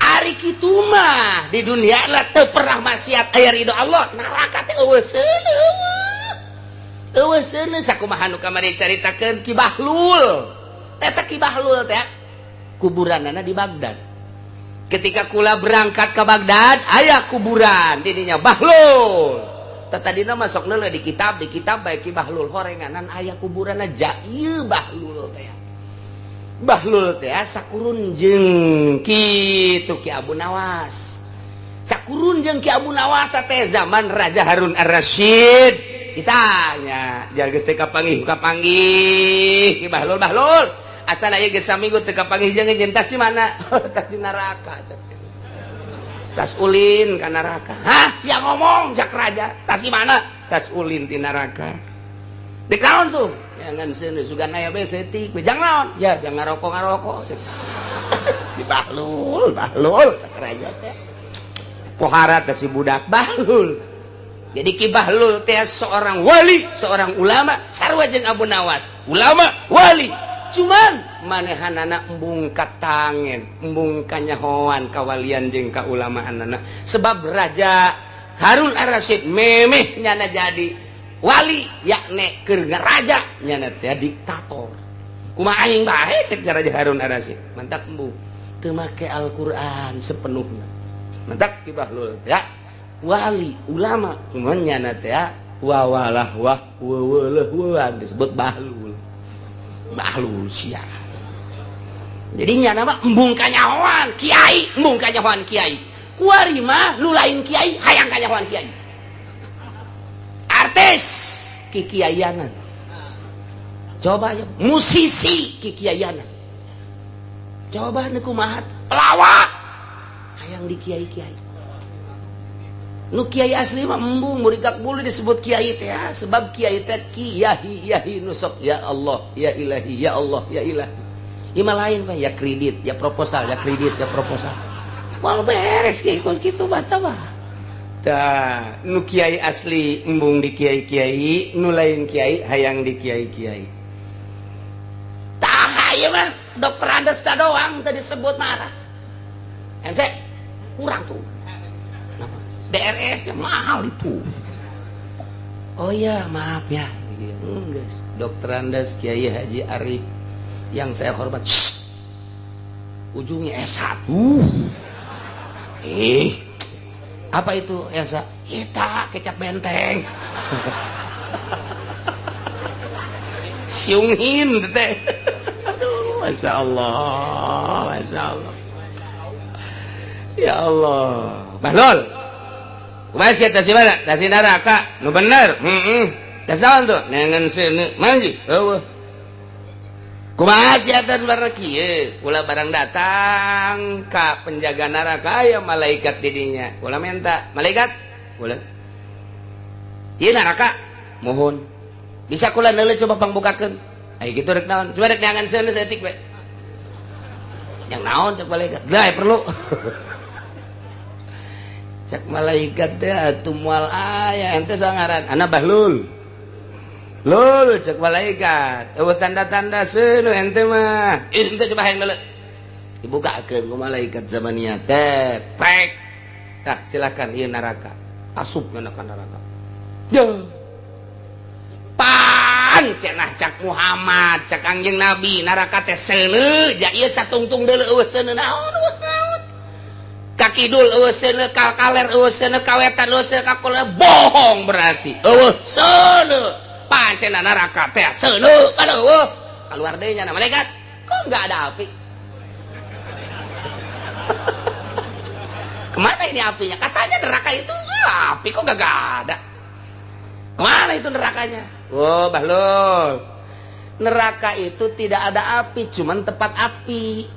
Ari kitu mah di dunia lah teu pernah maksiat, aya ridho Allah, neraka teh eueuh seuneu, eueuh seuneu. Sakumaha nu kamari caritakeun Ki Bahlul eta, Ki Bahlul teh kuburanana di Baghdad. Ketika kula berangkat ke Baghdad, aya kuburan didinya Bahlul. Tadina masuk neuleuh di kitab, di kitab bae Ki Bahlul horenganan aya kuburan aja ieu Bahlul teh. Bahlul teh sakurun jeung kitu Ki Abu Nawas, sakurun jeung Ki Abu Nawas teh zaman Raja Harun Ar-Rasyid. Ditanya jaga teh kapanggih, kapanggih Ki Bahlul. Bahlul, asal aya geus saminggu teu kapanggih jeung jeung, tas di mana? Tas di neraka, tas ulin ka neraka. Hah, sia ngomong, cak raja. Tas di mana? Tas ulin di neraka. Dek naon tuh ya? Ngan seuneu sugan aya bae saeutik. Jang naon ya? Jang ngarokok ngarokok si Bahlul. Bahlul, cak raja teh, pohara teh si budak Bahlul. Jadi Ki Bahlul teh seorang wali, seorang ulama, sarua jeung Abu Nawas, ulama wali, cuman manehanana embung katangen, embung kanyahoan kawalian jeung kaulamaan, sebab Raja Harun Ar-Rasyid memeh nyana jadi wali, yakne keur raja nyana teh diktator. Kumaha aing bae, cek Raja Harun Ar-Rasyid, mantak embung teu make Al-Qur'an sepenuhnya. Mantak Ki Bahlul ya wali ulama, cuman nyana teh wawalah wah weweleh disebut Bahlul. Bahlul sia. Jadi nyana mah embung kanyahoan kiai, embung kanyahoan kiai. Kuari mah nu lain kiai hayang kanyahoan kiai, artis kikiaianan, coba ya musisi kikiaianan, coba nu kumaha, pelawak hayang di kiai-kiai. Nu kiai asli mah embung murigak bulu disebut kiai teh ya, sebab kiai teh kiai yahi nusok ya Allah ya ilahi ya Allah ya ilahi. Ima lain pak ya, kredit ya, proposal ya, kredit ya, proposal. Moal beres kiai kos kitu bata mah. Tah, nu kiai asli embung di kiai-kiai, nu lain kiai hayang di kiai-kiai. Tah, ieu mah dokter Andes doang tadi disebut marah. MC kurang tuh. DRS nya mahal itu. Oh ya, maaf ya. Enggak. Dokter Andes Kiai Haji Arif yang saya hormat. Shh. Ujungnya S1. Eh. Apa itu S1? Kita kecap benteng. Siungin teh. Aduh, Masya Allah, Masya Allah. Ya Allah. Bahlul. Kumaha sia, tas mana? Tas neraka. Nu bener. Heeh. Tas naon tuh? Nengen seuneu. Manji. Eueuh. Kumaha sia teh barang kieu? Kula barang datang ka penjaga neraka, aya malaikat di dinya. Kula minta, malaikat, kula. Ieu neraka. Mohon. Bisa kula neuleuh, coba pangbukakeun. Ai kitu rek naon? Coba rek neangan seuneu saeutik we. Yang naon, cek malaikat. Lah perlu. Cek malaikat teh atuh moal aya ente sangaran ana Bahlul. Lul, cek malaikat, eueuh tanda-tanda seuneu ente mah. Ih, ente coba hayang deuleu. Dibukakeun ku malaikat zamaniyah teh. Prek. Tah, silakan ieu neraka. Asup ka neraka. Duh. Pan cenah cak Muhammad, cak Kangjeng Nabi, neraka teh seuneu, ja ieu satungtung deuleu eueuh seuneu naon, eueuh naon. Ka kidul eueuh seuneu, ka kaler eueuh seuneu, ka wetan eueuh seuneu, ka kulon, bohong berarti. Eueuh seuneu. Pancena neraka teh seuneu, kan eueuh. Keluar deui nya malaikat. Kok enggak ada api? Kemana ini apinya? Katanya neraka itu api, kok gak ada? Kemana itu nerakanya? Oh, Bahlul. Neraka itu tidak ada api, cuman tempat api.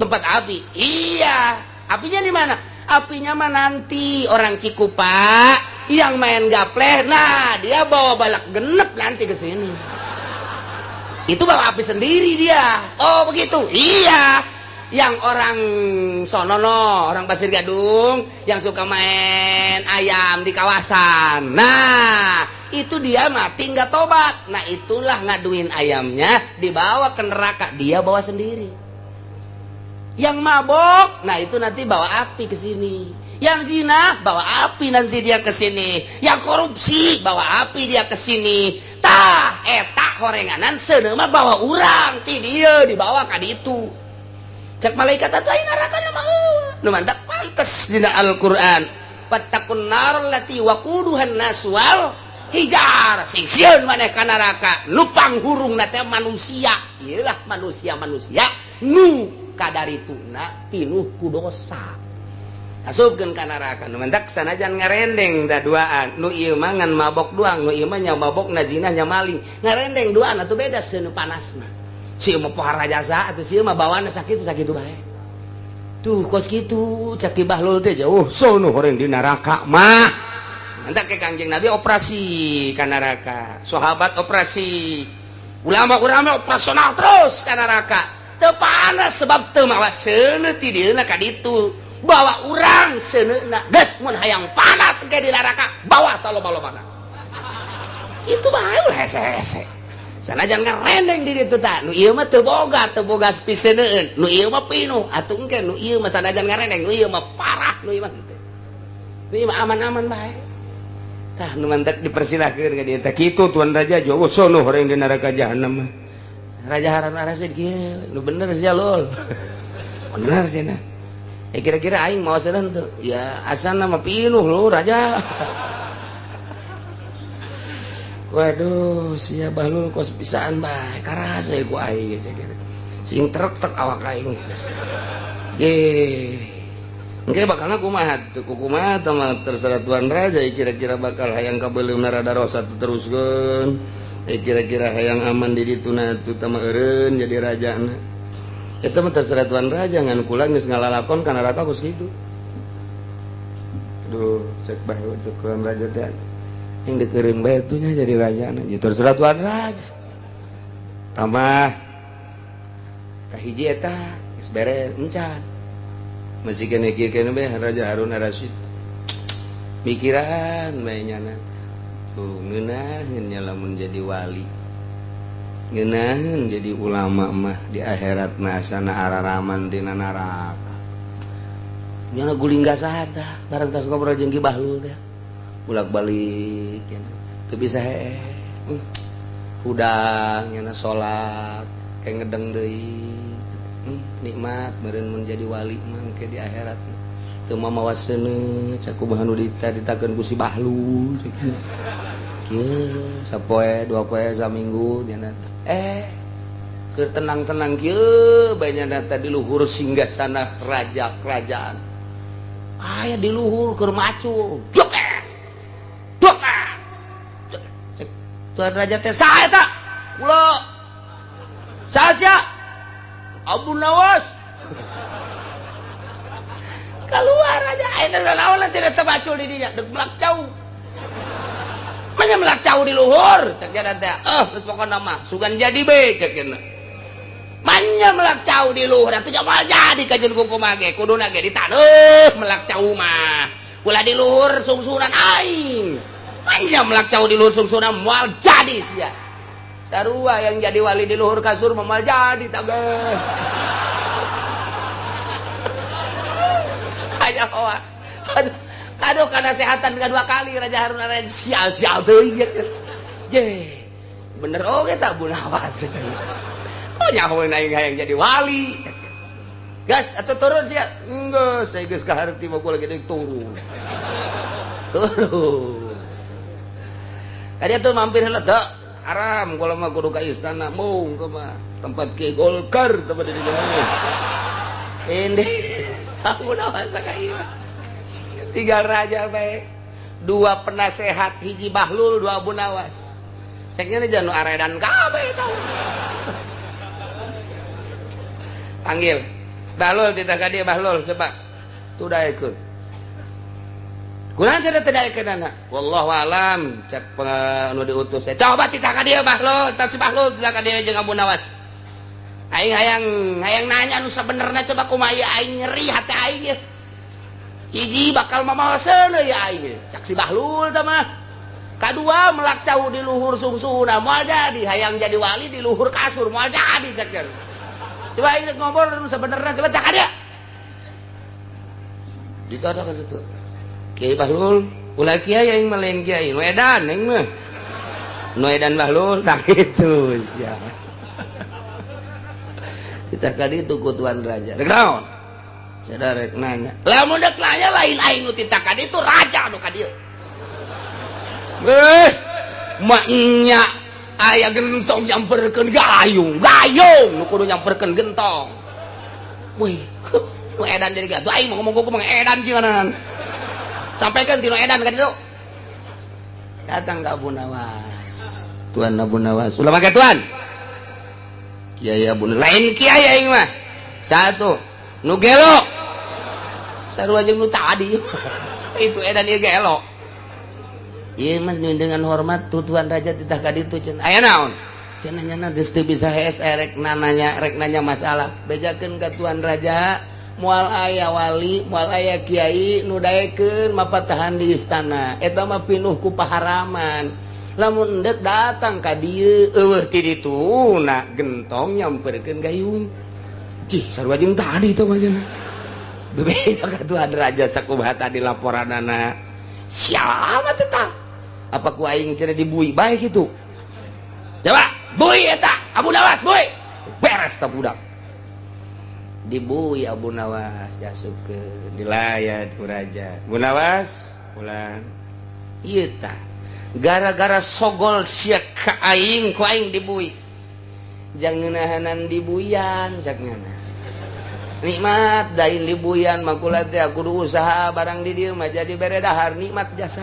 Tempat api. Iya. Apinya di mana? Apinya mah nanti orang Cikupa yang main gapleh, nah dia bawa balak genep nanti ke sini. Itu bawa api sendiri dia. Oh, begitu. Iya. Yang orang sonono, orang Pasir Gadung yang suka main ayam di kawasan. Nah, itu dia mati nggak tobat. Nah, itulah ngaduin ayamnya dibawa ke neraka, dia bawa sendiri. Yang mabok, nah itu nanti bawa api ke sini. Yang zina bawa api nanti dia ke sini. Yang korupsi bawa api dia ke sini. Tah, eta horenganan seuneu mah bawa urang ti dieu dibawa ka ditu. Cek malaikat atuh aya neraka mah nu mantap pantes dina Al-Qur'an. Fattaqun nar allati waquduhan nas wal hijar. Sing sieun maneh ka neraka nu panghurungna teh manusia. Ieu lah manusia-manusia nu kadarituna pinuh ku dosa. Asupkeun ka neraka nu mantak sanajan ngarendeng da duaan. Nu ieu mah ngan mabok doang, nu ieu mah nya mabok na zina nya maling. Ngarendeng duaan atuh beda seuneu panasna. Si mah pohara jasa atuh si mah bawaanna sakitu sakitu bae. Tuh kos kitu cak Ki Bahlul teh jauh sono horeng di neraka mah. Mantak ke Kangjeng Nabi operasi ka neraka, sahabat operasi, ulama-ulama operasional terus ka neraka. Teu panas sebab teu mawa seuneu ti dieuna ka ditu. Bawa urang seuneuna geus mun hayang panas ke di neraka bawa saloba-lobana. Kitu bae ulah hese-hese. Sanajan ngarendeng di ditu tah, nu ieu mah teu boga piseuneueun, nu ieu mah pinuh atuh engke nu ieu mah sanajan ngarendeng, nu ieu mah parah, nu ieu mah henteu. Nu ieu mah aman-aman bae. Tah nu mantak dipersilahkeun ka dieu teh kitu Tuan Raja jauh sono horeng di neraka jahanam. Raja Harun Rasid kieu, nu bener sia lul. Bener cenah. Kira-kira aing mau sedan tuh ya asana mah pinuh lu raja. Waduh sia Bahlul kos pisaan bae karasa ku aing geus kira. Sing trek tek awak aing. Ge. Engke bakalna kumaha tuh kumaha tah mah terserah Tuan Raja kira-kira bakal hayang kabeuleumna rada rosa teruskeun. Kira-kira hayang aman di dituna tuh tah mah eureun jadi rajana. Eta mah terserah Tuan Raja ngan kula geus ngalalakon ka neraka kos kitu. Aduh, cek bae cek Tuan Raja teh. Yang dikeureun bae tuh nya jadi rajana. Ya terserah Tuan Raja. Tambah kahiji eta geus beres encan. Masih kene kieu kene bae Raja Harun Rasyid. Mikiran bae nyana. Tuh ngeunaheun nya lamun jadi wali. Ngeunaheun jadi ulama mah di akhirat mah asana araraman dina neraka. Nyana guling gasahan tah bareng tas ngobrol jeung Ki Bahlul teh. Bolak-balik teu bisa hee. Hudang nyana salat kayak ngedeng deui. Nikmat meureun mun jadi wali mah engke di akhirat. Teu mamawa seuneu cak kumaha nu ditakeun ku si Bahlul kieu sapoe dua poe saminggu nyana keur tenang-tenang kieu bae nyana teh di luhur singgasana raja kerajaan. Aya di luhur keur macul. Joget. Joget. Tuan Raja teh saha eta? Kula. Saha sia? Abu Nawas. Keluar aja aya teh naon teh teu macul di dinya deuk melak cau. Manya melak cau di luhur cek jana teh. Geus pokona mah sugan jadi be cek jana. Manya melak cau di luhur atuh moal jadi kajeun kumaha ge kuduna ge ditaneuh melak cau mah. Ulah di luhur sungsunan aing. Manya melak cau di luhur sungsunan moal jadi sia. Sarua yang jadi wali di luhur kasur moal jadi tage. Aya hoa. Aduh, aduh kana sehatan kedua kali Raja Harun Rasyid sial-sial teuing ieu. Je. Bener oge tak Bu Nawas. Kok nyaho aing hayang jadi wali. Gas atau turun sia? Enggeus, saya geus kaharti mah gua lagi deui turun. Turun. Tadi tuh mampir heula teu. Haram kalau mah kudu ka istana mung mah tempat ke Golkar tempat di dieu. Ini Abu Nawas ka ieu. Tiga raja bae. Dua penasehat hiji Bahlul, dua Abu Nawas. Ceknya nih janu aredan kabeh tau. Panggil Bahlul titah ka dieu Bahlul coba. Tudaekeun. Kunaon cenah teu daekeun anak? Wallahu alam cek anu diutus. Coba titah ka dieu Bahlul, tah si Bahlul titah ka dieu jeung Abu Nawas. Aing hayang hayang nanya nu sabenerna, coba kumaha aing, nyeri hati aing ya. Hiji, bakal mamawa seuneu ya aing cak si Bahlul tah mah. Kadua, melak cau di luhur sungsuhna moal jadi, hayang jadi wali di luhur kasur moal jadi cak. Coba aing ngobrol nu sabenerna, coba cak ada dikatakan itu Kiai Bahlul, ulah kiai, aing mah lain kiai nu edan, aing mah nu edan Bahlul. Nah, itu siapa kita kali itu ku tuan raja rek naon? Saya rek nanya. Lamun rek nanya, lain aing nu tita ka ditu, raja nu ka dieu. Eh, maknya aya gentong nyamperkeun gayung, gayung nu kudu nyamperkeun gentong. Wih, nu edan jadi gatuh aing mau ngomong ku mah edan cimanan. Sampaikan tinu edan kan itu. Datang ke Abu Nawas. Tuan Abu Nawas. Ulah make tuan. Kiai Abu, lain kiai aing mah. Satu, nu gelo. Sarua jeung nu tadi. Itu edan ieu gelo. Ieu mah dengan hormat tu tuan raja titah ka ditu cenah. Aya naon? Cenah nyana geus teu bisa hees, rek nanya, rek nanya masalah. Bejakeun ka tuan raja, moal aya wali, moal aya kiai nu daekeun mapatahan di istana. Eta mah pinuh ku paharaman. Lamun endek datang ka dieu, eueuh ti ditu na gentong nyamperkeun gayung. Cih, sarua jeung tadi teh mah cenah. Bebeja ka tuan raja sakumaha tadi laporanana. Siapa teh tah? Apa ku aing cenah dibui bae kitu? Coba bui eta Abu Nawas, bui. Beres tah budak. Dibui Abu Nawas, diasupkeun, dilayat ku raja. Abu Nawas pulang. Ieu tah gara-gara sogol sia ka aing, ku aing dibui. Jang ngeunahanan dibuyan cak ngana. Nikmat dain dibuyan mah kula teh kudu usaha barang di dieu mah jadi bere dahar nikmat jasa.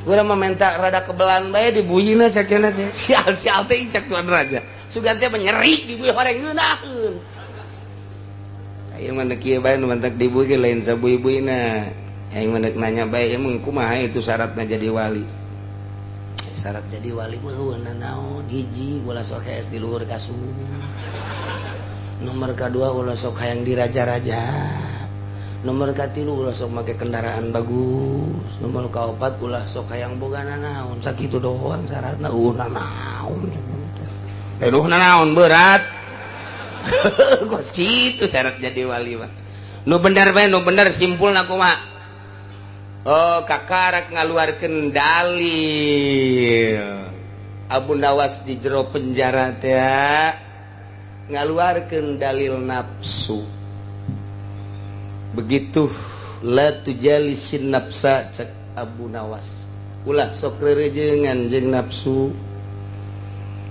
Urang mah minta rada kebelan bae dibuyina cak cenah teh. Sial-sial teh cak tuan raja. Sugan teh nyeri dibui horeng ngeunaheun. Ayeuna mah kieu bae nu mantak dibui ge lain sabui-buina. Aing mah nanya bae, emang kumaha itu syaratna jadi wali? Syarat jadi wali mah eueuh naon? Hiji, ulah sok hees di luhur kasur. Nomor kedua, ulah sok hayang di raja-raja. Nomor katilu, ulah sok make kendaraan bagus. Nomor kaopat, ulah sok hayang boga naon. Sakitu doang syaratna, eueuh naon. Eueuh naon berat. Kos kitu syarat jadi wali mah. Nu bener bae, nu bener simpulna kumaha? Oh, kakarak ngaluarkeun dalil. Abu Nawas di jero penjara teh ngaluarkeun dalil nafsu. Begitu la tujalisin nafsa cek Abu Nawas, ulah sok rerejengan jeung nafsu,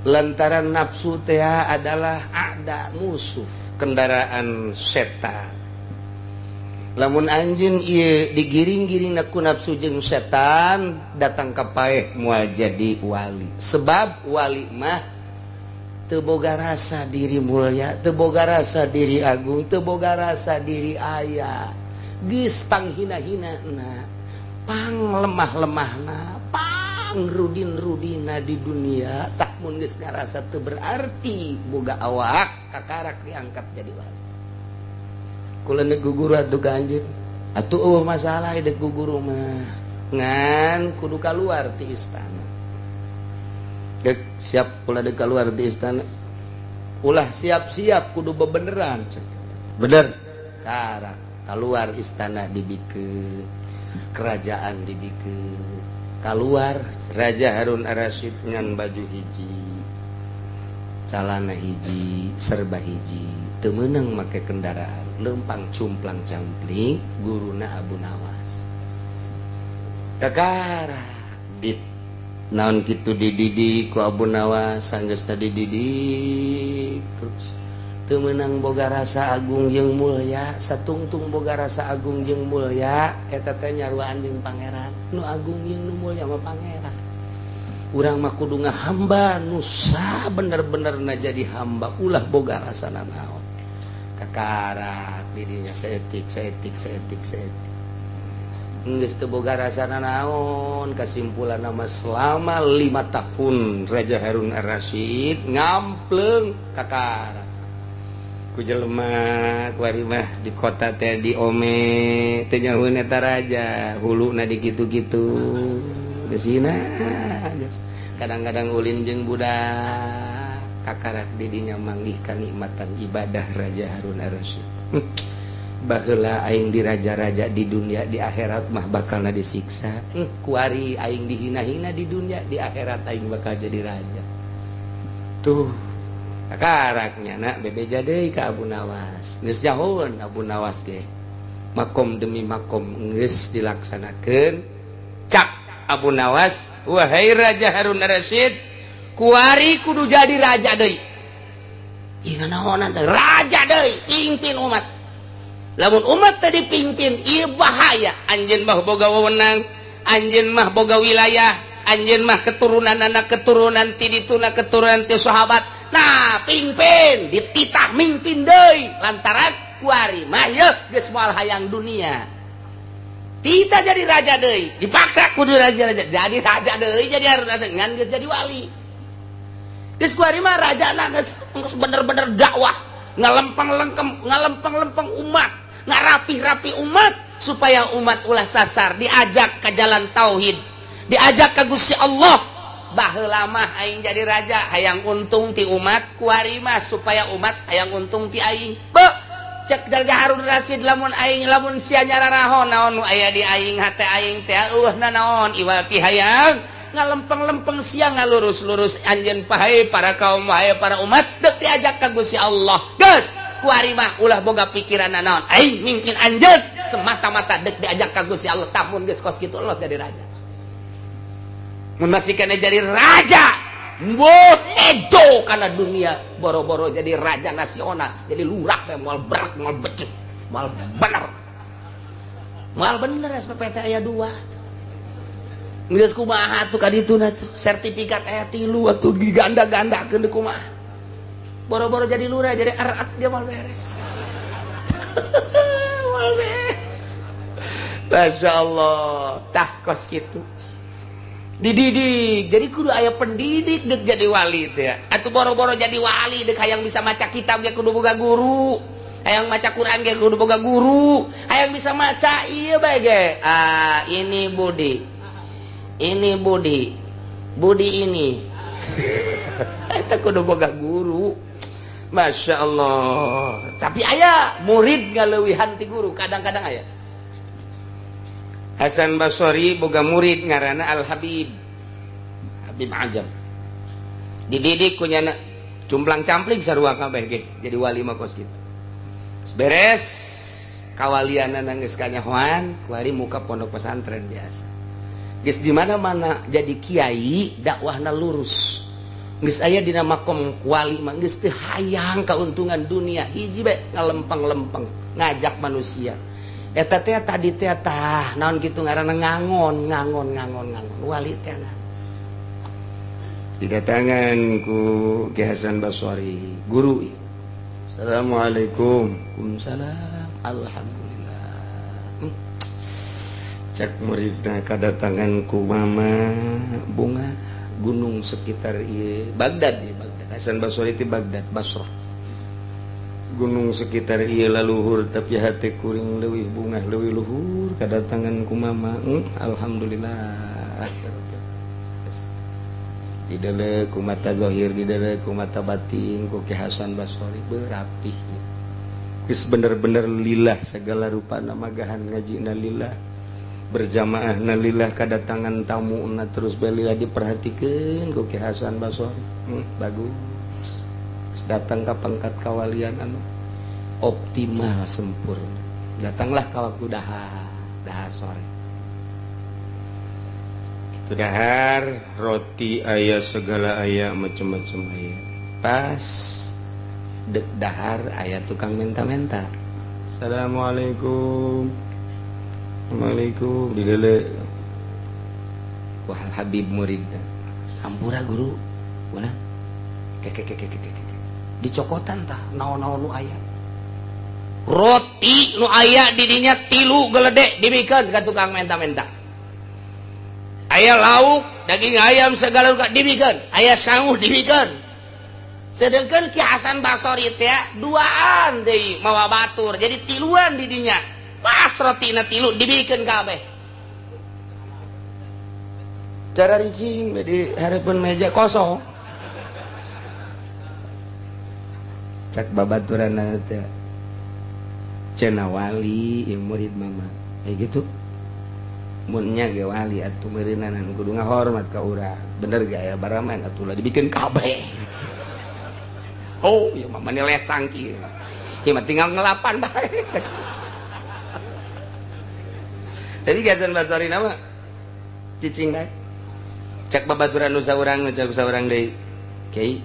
lantaran nafsu teh adalah ada musuh, kendaraan setan. Lamun anjeun ieu digiring-giring ku nafsu jeung setan, datang ka paeh moal jadi wali, sebab wali mah teu boga rasa diri mulia, teu boga rasa diri agung, teu boga rasa diri aya. Geus panghina-hina na, pang lemah-lemahna, pang rudin-rudina di dunia. Tak mun geus ngarasa teu berarti boga awak, kakarak diangkat jadi wali. Kula nek guguru atuh ka anjeun. Atuh eueuh masalah dek guguru mah. Ngan kudu kaluar ti istana. Dek siap kula dek keluar di istana. Ulah siap-siap, kudu bebeneran. Bener. Karak keluar istana dibikeun, kerajaan dibikeun. Keluar Raja Harun Ar-Rasyid ngan baju hiji, calana hiji, serba hiji, teu meunang make kendaraan, lempang cumplang campling guruna Abu Nawas. Kakara dit naon kitu dididik ku Abu Nawas, sanggeus tadi didik terus teu meunang boga rasa agung jeung mulya, satungtung boga rasa agung jeung mulya eta teh nyaruaan jeung pangeran. Nu agung jeung nu mulya mah pangeran, urang mah kudu ngahamba nu bener-bener na jadi hamba, ulah boga rasa nanaon. Kakarak didinya saeutik saeutik saeutik saeutik. Geus teu boga rasana naon. Kesimpulan nama, selama 5 tahun Raja Harun Ar-Rasyid ngampleung kakara ku jelema. Kuari mah di kota teh di ome teh nyahoeun eta raja, huluna di kitu-kitu geusina. Kadang-kadang ulin jeung budak, kakarak didinya manggih kanikmatan ibadah Raja Harun Ar-Rasyid. Baheula aing di raja-raja di dunia, di akhirat mah bakalna disiksa. Kuari aing dihina-hina di dunia, di akhirat aing bakal jadi raja. Tuh kakaraknya nak bebeja deui ka Abu Nawas. Geus jauhun Abu Nawas ge, makom demi makom geus dilaksanakeun. Cak Abu Nawas, "Wahai Raja Harun Rasyid, kuari kudu jadi raja deui." Ih, naonan raja deui? Pimpin umat. Lamun umat tadi pimpin, ieu bahaya. Anjeun mah boga wewenang, anjeun mah boga wilayah, anjeun mah keturunan, anak keturunan ti dituna, keturunan ti sahabat. Nah, pimpin, dititah mimpin deui, lantaran kuari mah yeuh geus moal hayang dunia. Tita jadi raja deui, dipaksa kudu raja, raja jadi raja deui, jadi harus ngan geus jadi wali. Geus kuari mah raja na geus bener-bener dakwah, ngalempeng-lengkem, ngalempeng-lempeng umat, ngarapih-rapi umat supaya umat ulah sasar, diajak ke jalan tauhid, diajak ke Gusti Allah. Baheula mah aing jadi raja hayang untung ti umat, kuari mah supaya umat hayang untung ti aing. Be, cek Raja Harun Rasid, lamun aing, lamun sia nyararaho naon nu aya di aing, hate aing teh eueuh naon iwal ti hayang ngalempeng-lempeng sia, ngalurus-lurus anjeun, pahe para kaum, wahai para umat, deuk diajak ka Gusti Allah. Geus kuari mah ulah boga pikiran naon, aing mimpin anjeun semata-mata deuk diajak ka Gusti Allah. Tamun geus kos kitu, los jadi raja. Mun masih kena jadi raja, Boh ejo karena dunia, boro-boro jadi raja nasional, jadi lurah bae moal berat, moal becus, moal bener, moal bener. SPPT aya dua, geus kumaha tuh ka dituna tuh, sertifikat aya tilu atuh, diganda-gandakeun, kumaha? Boro-boro jadi lurah, jadi erat dia moal beres, moal beres. Masya Allah. Tah, kos kitu dididik. Jadi kudu aya pendidik dek jadi wali teh ya. Atau boro-boro jadi wali, dek hayang bisa maca kitab ge kudu boga guru, hayang maca Quran ge kudu boga guru, hayang bisa maca iya bae ge. Ah, ini Budi, ini Budi, Budi ini, eta kudu boga guru. Masya Allah. Tapi aya murid ngaleuwihan ti guru, kadang-kadang aya. Hasan Basori boga murid ngaranna Al Habib, Habib Ajam. Dididik ku nyana cumplang campling sarua kabeh ge jadi wali mah kos kitu. Beres kawaliana, geus kanyahoan, kuari muka pondok pesantren biasa. Geus di mana-mana jadi kiai, dakwahna lurus. Geus aya dina makom wali mah geus teu hayang kauntungan dunia, hiji bae, ngalempeng-lempeng ngajak manusia. Eta teh tadi teh, tah naon kitu ngaranna, ngangon, ngangon, ngangon, ngangon. Wali teh didatangan ku Ki Hasan Basori, guru. "Assalamualaikum." "Waalaikumsalam." "Alhamdulillah." Cek muridna, "Kedatangan ku mama bunga gunung sekitar ieu." Baghdad di Baghdad, Hasan Basori di Baghdad, Basrah. "Gunung sekitar ieu laluhur, tapi hati kuring leuwih bungah, leuwih luhur kedatangan ku mama." Alhamdulillah. Didelek ku mata zahir, didelek ku mata batin ku Ki Hasan Basori, berapih. Geus bener-bener lillah segala rupa, magahan ngaji na lillah, berjamaah na lillah, kedatangan tamu na terus belillah. Diperhatikan ku Ki Hasan Basori, bagus. Datang ke pangkat kawalian anu optimal, sempurna. Datanglah ke waktu dahar, dahar sore itu, dahar roti ayah, segala ayah, macam-macam ayah. Pas dek dahar aya tukang menta-menta. "Assalamualaikum." "Assalamualaikum." Didelek. Wah, Habib murid, "Hampura, guru." Guna keke keke keke keke dicokotan tah naon-naon nu aya. Roti nu aya di dinya tilu geledek dibikeun ka tukang menta-menta. Aya lauk, daging ayam segala rupa dibikeun, aya sangu dibikeun. Sedangkan Ki Hasan Basori teh duaan deui mawa batur, jadi tiluan di dinya. Pas rotina tilu dibikeun kabeh. Cara ricing di harapan meja kosong. Cak babaturan teh cenah wali ieu murid mama. Kayak gitu. Mun nya ge wali atuh meureunanan kudu ngahormat ka urang. Bener gak ya baraman atuh lah dibikeun kabeh. Oh, ieu mah mani lesang kieu. Ieu mah tinggal ngelapan bae. Jadi Hasan Basori nama cicing bae. Cak babaturan nu saurang, cak saurang deui. Kiai.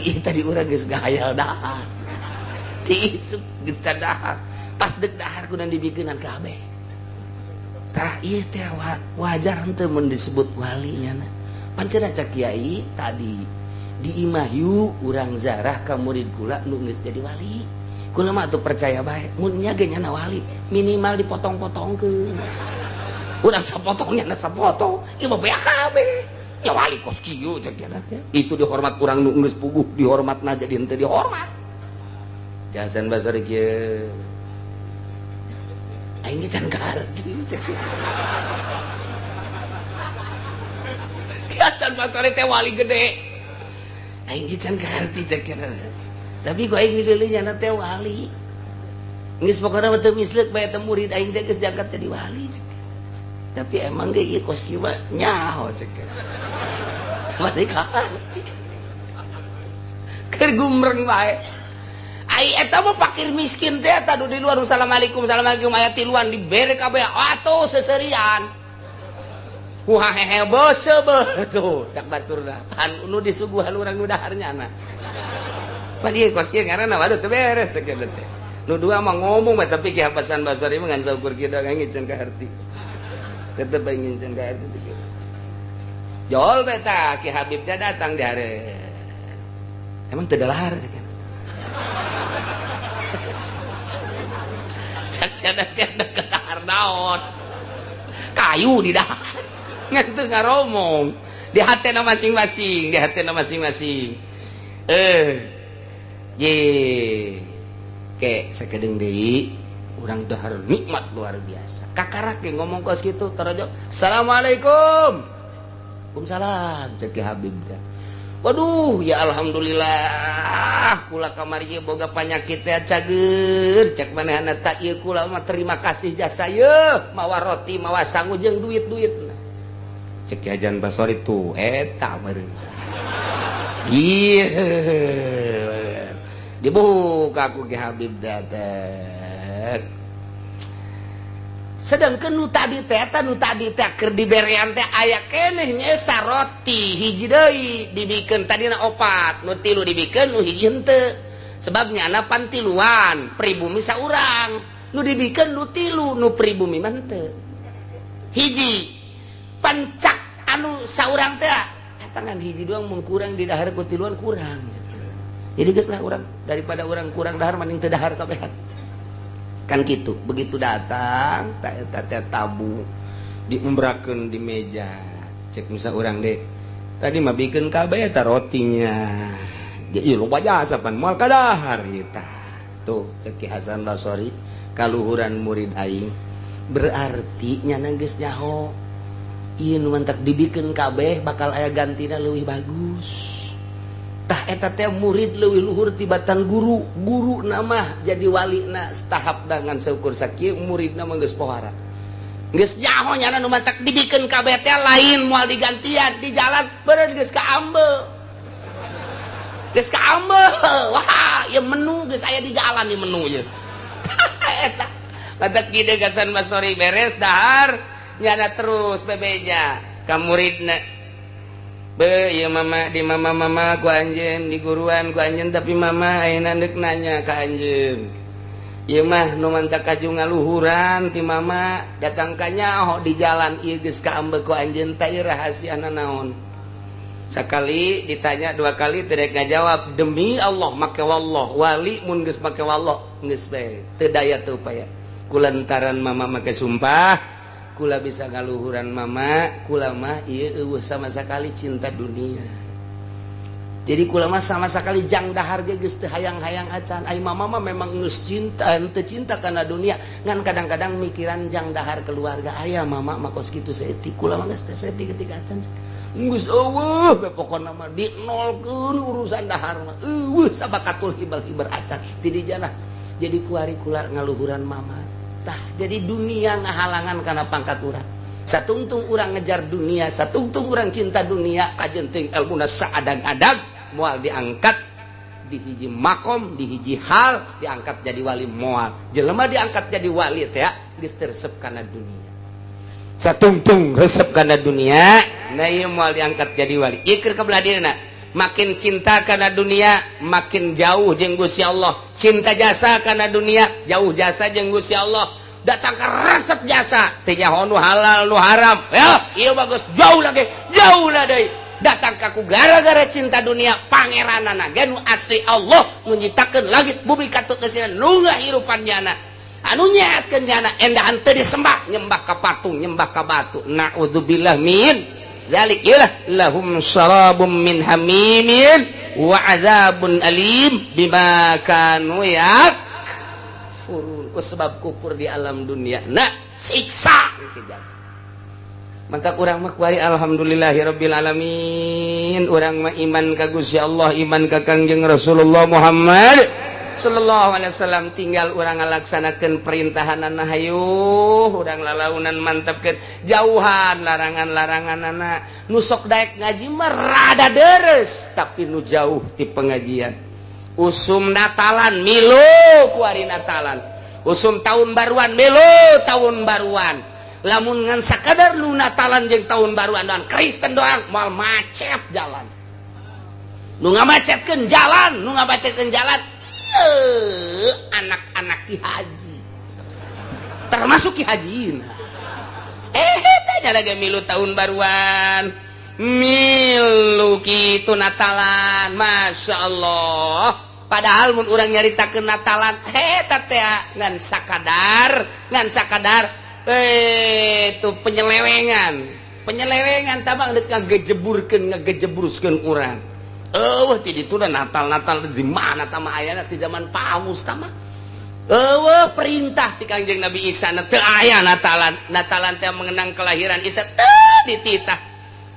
Ieu tadi urang geus gahayal dahar. Tiisuk geus dahar. Pas deuk dahar kudu dibikeunan kabeh. Tah ieu teh wajar henteu mun disebut wali nya. Pancen cak kiai tadi di imah yu urang zarah ka murid kula nu geus jadi wali. Kula mah atuh percaya bae mun nya ge nyana wali minimal dipotong-potongkeun. Urang sapotong nyana sapotong, ieu mah beak kabeh. Ya wali kos kieu cek dia teh. Itu dihormat urang nu geus puguh, dihormatna jadi henteu dihormat. Hasan Basri kieu. Aing ge can kaharti cek. Hasan Basri teh wali gede. Aing ge can kaharti cek. Tapi ku aing milih nyana teh wali. Geus pokona mah teu misleuk bae teh murid aing teh geus diangkat jadi wali cek. Tapi emang ge ieu kos kieu mah nyaho cek. Coba deui kaharti. Keur gumreng bae. Ai eta mah fakir miskin teh eta di luar assalamualaikum assalamualaikum aya tiluan dibere kabeh atuh seserian. Wah hehe bose tuh cak baturna. Pan nu disuguhan urang nu dahar nyana. Pan ieu kos kieu ngaranna waduh teu beres cek teh. Nu dua mah ngomong bae tapi Ki Hasan Basri mah ngan saukur kieu da ngincen ka harti. Tetep bae ngincen ka harti. Jol beta Ki Habib teh datang di hare. Emang teu dalahar cek. Cak cenah teh dahar naon. Kayu di dahar. Ngan teu ngaromong. Di hatena masing-masing, di hatena masing-masing. Ye. Ke sakedeung deui urang dahar nikmat luar biasa. Kakarak ge ngomong kos kitu tarajo. Assalamualaikum. Waalaikumsalam cek Ki Habib teh. Waduh, ya alhamdulillah kula kamari ieu boga panyakit teh cager. Cek manehna tak ieu kula mah terima kasih jasa yeuh, mawa roti, mawa sangu jeung duit-duitna. Cek Ki Hasan Basri tuh eta meureun. Ieu dibuka ku Ki Habib teh. Sedangkan nu tadi teh eta nu tadi teh keur diberean teh aya keneh nyesa roti hiji deui dibikeun tadina opat nu tilu dibikeun nu hiji henteu. Sebab nyana pan tiluan pribumi saurang nu dibikeun nu tilu nu pribumi mah henteu. Hiji pancak anu saurang teh eta ngan hiji doang mun kurang di dahar ku tiluan kurang. Jadi geus lah urang daripada urang kurang dahar mending teu dahar kabehan. Kan gitu, begitu datang tak eta teh tabu diumbrakeun di meja. Cek musa urang deh. Tadi mah bikeun kabeh eta rotinya. Ieu loba jasa pan moal kadahar ieu tah. Tuh cek Ki Hasan Basri kaluhuran murid aing. Berarti nyana geus nyaho. Ieu nu mantak dibikeun kabeh bakal aya gantina leuwih bagus. Tah eta teh murid leuwih luhur tibatan guru, guru nama jadi walina setahap dengan seukur sakieu muridna mah geus pohara. Geus nyaho nyana nu mantak dibikeun kabeh teh lain moal digantian di jalan beureun geus kaambe. Geus kaambe. Wah, ieu menu geus aya di jalan ieu menu ieu. Eta mantak kieu Hasan Basri beres dahar nyana terus bebenya ka muridna. Be, ieu mama di mama mama ku anjeun di guruan ku anjeun tapi mama ayeuna deuk nanya ka anjeun. Ieu mah nu mantak kaju ngaluhuran ti mama datang ka nyaho di jalan ieu geus kaambe ku anjeun teh rahasiana naon. Sekali ditanya, dua kali tidak ngajawab. Demi Allah, make wallah. Wali mun geus make wallah geus bae, teu daya teu upaya. Kulantaran mama make sumpah, kula bisa ngaluhuran mama. Kula mah ieu euweuh sama sekali cinta dunia. Jadi kula mah sama sekali jang dahar ge geus teu hayang-hayang acan. Ai mama mah memang geus cinta, teu cinta kana dunia, ngan kadang-kadang mikiran jang dahar keluarga. Aya mama mah kos kitu saeutik. Kula mah geus teu saeutik ketika acan. Geus euweuh be, pokona mah dinolkeun urusan dahar mah. Euweuh sabakatul hibal-hibal acan ti dijana. Jadi kuari kula ngaluhuran mama. Tah, jadi dunia ngahalangan kana pangkat urang. Satungtung urang ngejar dunia, satungtung urang cinta dunia, kajeun teuing ilmuna saadang-adang moal diangkat di hiji makom, di hiji hal diangkat jadi wali moal. Jelema diangkat jadi wali teh geus resep kana dunia. Satungtung resep kana dunia, nah ieu moal diangkat jadi wali. Ieu keur kabelah dieuna. Makin cinta kana dunia, makin jauh jeung Gusti Allah. Cinta jasa kana dunia, jauh jasa jeung Gusti Allah. Datang ke resep jasa, teu nyaho nu halal nu haram. Ya, ieu bagus jauh lagi, jauh lah deui. Datang ka ku gara-gara cinta dunia, pangeranana ge nu asli Allah nu nyiptakeun langit bumi katut geusina, nu ngahirupan nyana, anu nyehatkeun nyana, endahan teu disembah, nyembah ka patung, nyembah ka batu. Naudzubillah min dzalik. Iyalah, lahum syarabum min hamimin wa adzabun alim bima kanu yakfurun. Ku sebab kufur di alam dunia, nah siksa kejadian. Maka urang mah kuari alhamdulillahirabbil alamin, urang mah iman ka Gusti Allah, iman ka Kangjeng Rasulullah Muhammad sallallahu alaihi wasallam. Tinggal urang ngalaksanakeun perintahanana, hayu urang lalaunan mantepkeun, jauhan larangan-laranganana. Nu sok daek ngaji mah rada deres, tapi nu jauh ti pengajian, usum Natalan milu kuari Natalan, usum tahun baruan milu tahun baruan. Lamun ngan sakadar lu Natalan jeung tahun baruan doang, Kristen doang, moal macet jalan. Nu ngamacetkeun jalan, nu ngamacetkeun jalan anak-anak Ki Haji, termasuk Ki Haji. Tanya lagi, milu tahun baruan, milu kitu Natalan, Masya Allah. Padahal mun urang nyaritakeun Natalan eta teh ngan sakadar, ngan sakadar itu penyelewengan, penyelewengan tabang dek ngagejeburkeun, ngagejebruskeun urang. Eueuh ti ditu Natal. Natal di mana tama ayana? Di zaman Paus tama. Eueuh perintah ti Kangjeng Nabi Isa na, teu aya Natalan. Natalan teh mengenang kelahiran Isa, teu dititah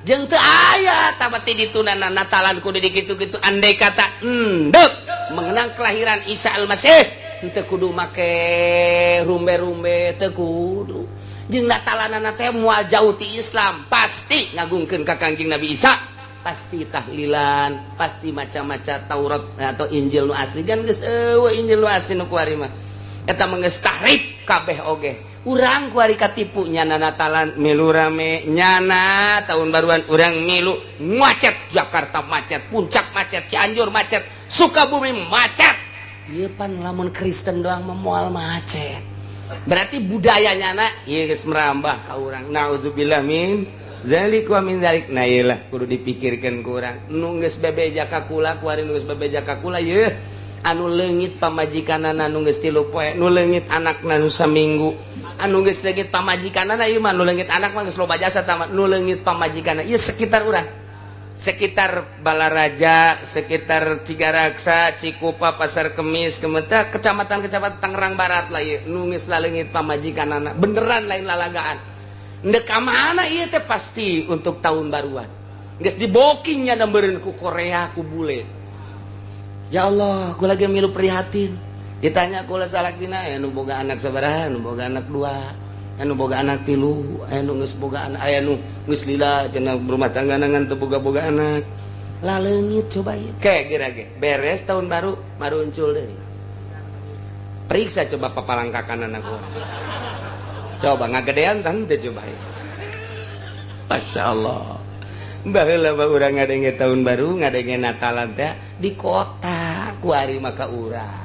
jeung teu aya tama ti dituna Natalan kudu dikitu-kitu. Andai kata endek mengenang kelahiran Isa Al-Masih, teu kudu make rumbe-rumbe, teu kudu. Jeung Natalanana teh moal jauh ti Islam, pasti ngagungkeun ka Kangjeng Nabi Isa, pasti tahlilan, pasti macam-macam Taurat atau Injil nu asli. Kan geus eueuh Injil nu asli nu kuari mah. Eta mah geus tahrif kabeh oge. Urang kuari katipu, nyana Natalan milu rame, nyana tahun baruan urang milu, macet Jakarta, macet Puncak, macet Cianjur, macet Sukabumi, macet. Ieu pan lamun Kristen doang mah moal macet. Berarti budayanya na ieu geus merambah ka urang. Naudzubillah min dzalik wa min dzalik. Nah, ieu lah kudu dipikirkeun ku urang. Nu geus bebeja ka kula kuari, nu geus bebeja ka kula ieu, anu leungit pamajikanana nu geus 3 poe, nu leungit anakna nu saminggu, anu geus leungit pamajikanana ieu mah, nu leungit anak mah geus loba jasa tama, nu leungit pamajikanana ieu sekitar urang, sekitar Balaraja, sekitar Tigaraksa, Cikupa, Pasar Kemis, Kemeta, kecamatan-kecamatan Tangerang Barat lah ieu, nu geus laleungit pamajikanana beneran, lain lalagaan. Ndek ka mana ieu teh? Pasti untuk tahun baruan. Geus dibokingnya meureun ku Korea, ku bule. Ya Allah, aku lagi milu prihatin. Ditanya kula salakina, aya nu boga anak sabaraha? Nu boga anak dua, anu boga anak tilu, aya nu geus boga anak, aya nu geus lila cenah berumah tangga ngan teu boga-boga anak. Laleungit coba ieu. Kayak geura ge beres tahun baru maruncul deui. Periksa coba papalangkakan anak urang. Coba ngagedean tah teu coba ieu. Masya Allah. Baheula mah urang ngadenge tahun baru, ngadenge Natalan teh di kota, kuari maka urang.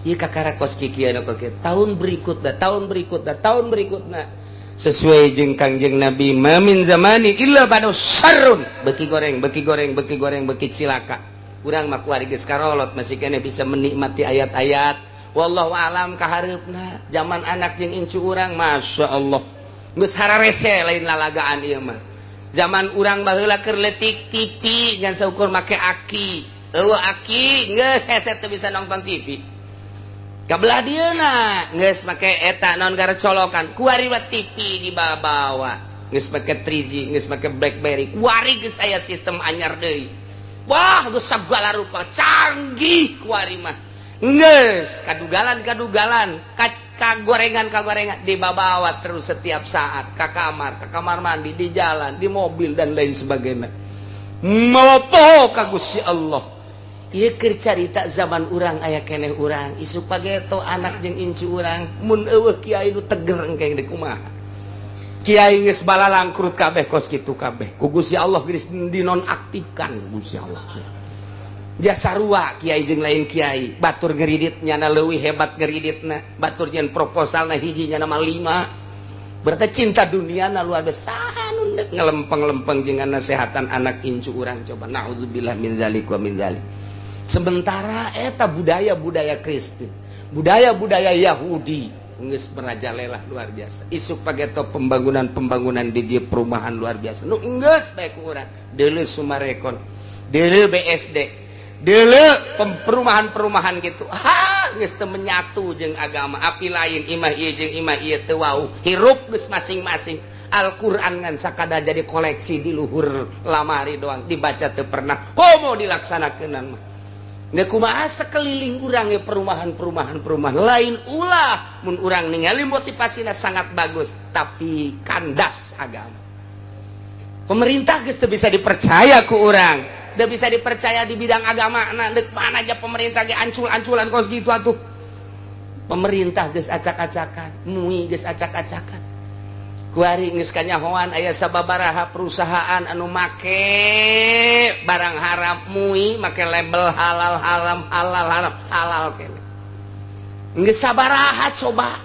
Ieu kakara kos kikieu anu kieu. Tahun berikutna, tahun berikutna, tahun berikutna. Sesuai jeung Kangjeng Nabi, ma min zamanin illa ba'dahu syarrun. Beki goreng, beki goreng, beki goreng, beki cilaka. Urang mah kuari geus karolot, masih keneh bisa menikmati ayat-ayat. Wallahu alam kahareupna zaman anak jeung incu urang, Masya Allah, geus hararese, lain lalagaan ieu mah. Zaman urang baheula keur leutik, TV ngan saukur make aki. Eueuh aki geus hese, teu bisa nonton TV. Kabelah dieuna geus make eta naon, gara colokan. Kuari mah TV dibawa, geus make 3G, geus make BlackBerry. Kuari geus aya sistem anyar deui. Wah, geus sagala rupa canggih. Kuari mah geus kadugalan-kadugalan, kagorengan kagorengan dibawa terus setiap saat ke kamar mandi, di jalan, di mobil, dan lain sebagainya. Mopo ka Gusti Allah. Ieu keur carita zaman urang aya keneh urang. Isuk pageto anak jeung incu urang, mun eueuh kiai nu teger, engke deui kumaha? Kiai geus balalangkrut kabeh, kos kitu kabeh. Ku Gusti Allah geus dinonaktifkan Gusti Allah kiai. Jasa sarua kiai jeung lain kiai. Batur ngeridit nyana leuwih hebat ngeriditna, batur nyen proposalna hiji, nyana mah lima. Berarti cinta dunia na luar biasa. Nu ngelempeng-lempeng jeung nasehatan anak incu urang coba? Naudzubillah min dzalik wa min dzalik. Sementara eta budaya-budaya Kristen, budaya-budaya Yahudi geus merajalela luar biasa. Isuk pageto pembangunan-pembangunan di dieu, perumahan luar biasa nu geus bae ku urang. Deuleu Summarecon, deuleu BSD, deuleu perumahan-perumahan gitu. Ha, geus teu menyatu jeung agama. Api lain imah ieu jeung imah ieu teu wau, hirup geus masing-masing. Al-Quran ngan sakada jadi koleksi di luhur lamari doang, dibaca teu pernah, komo dilaksanakeun mah. Nggak, kumaha sekeliling urang ya, perumahan-perumahan, perumahan lain. Ulah mun urang ningali motivasinya sangat bagus, tapi kandas agama. Pemerintah geus teu bisa dipercaya ku urang, teu bisa dipercaya di bidang agama. Nah, deuk mana aja pemerintah ge ancul-anculan kos gitu atuh. Pemerintah geus acak-acakan, MUI geus acak-acakan. Kuari geus kanyahoan aya sababaraha perusahaan anu make barang haram, MUI make label halal, haram, halal, haram, halal kene. Geus sabaraha coba,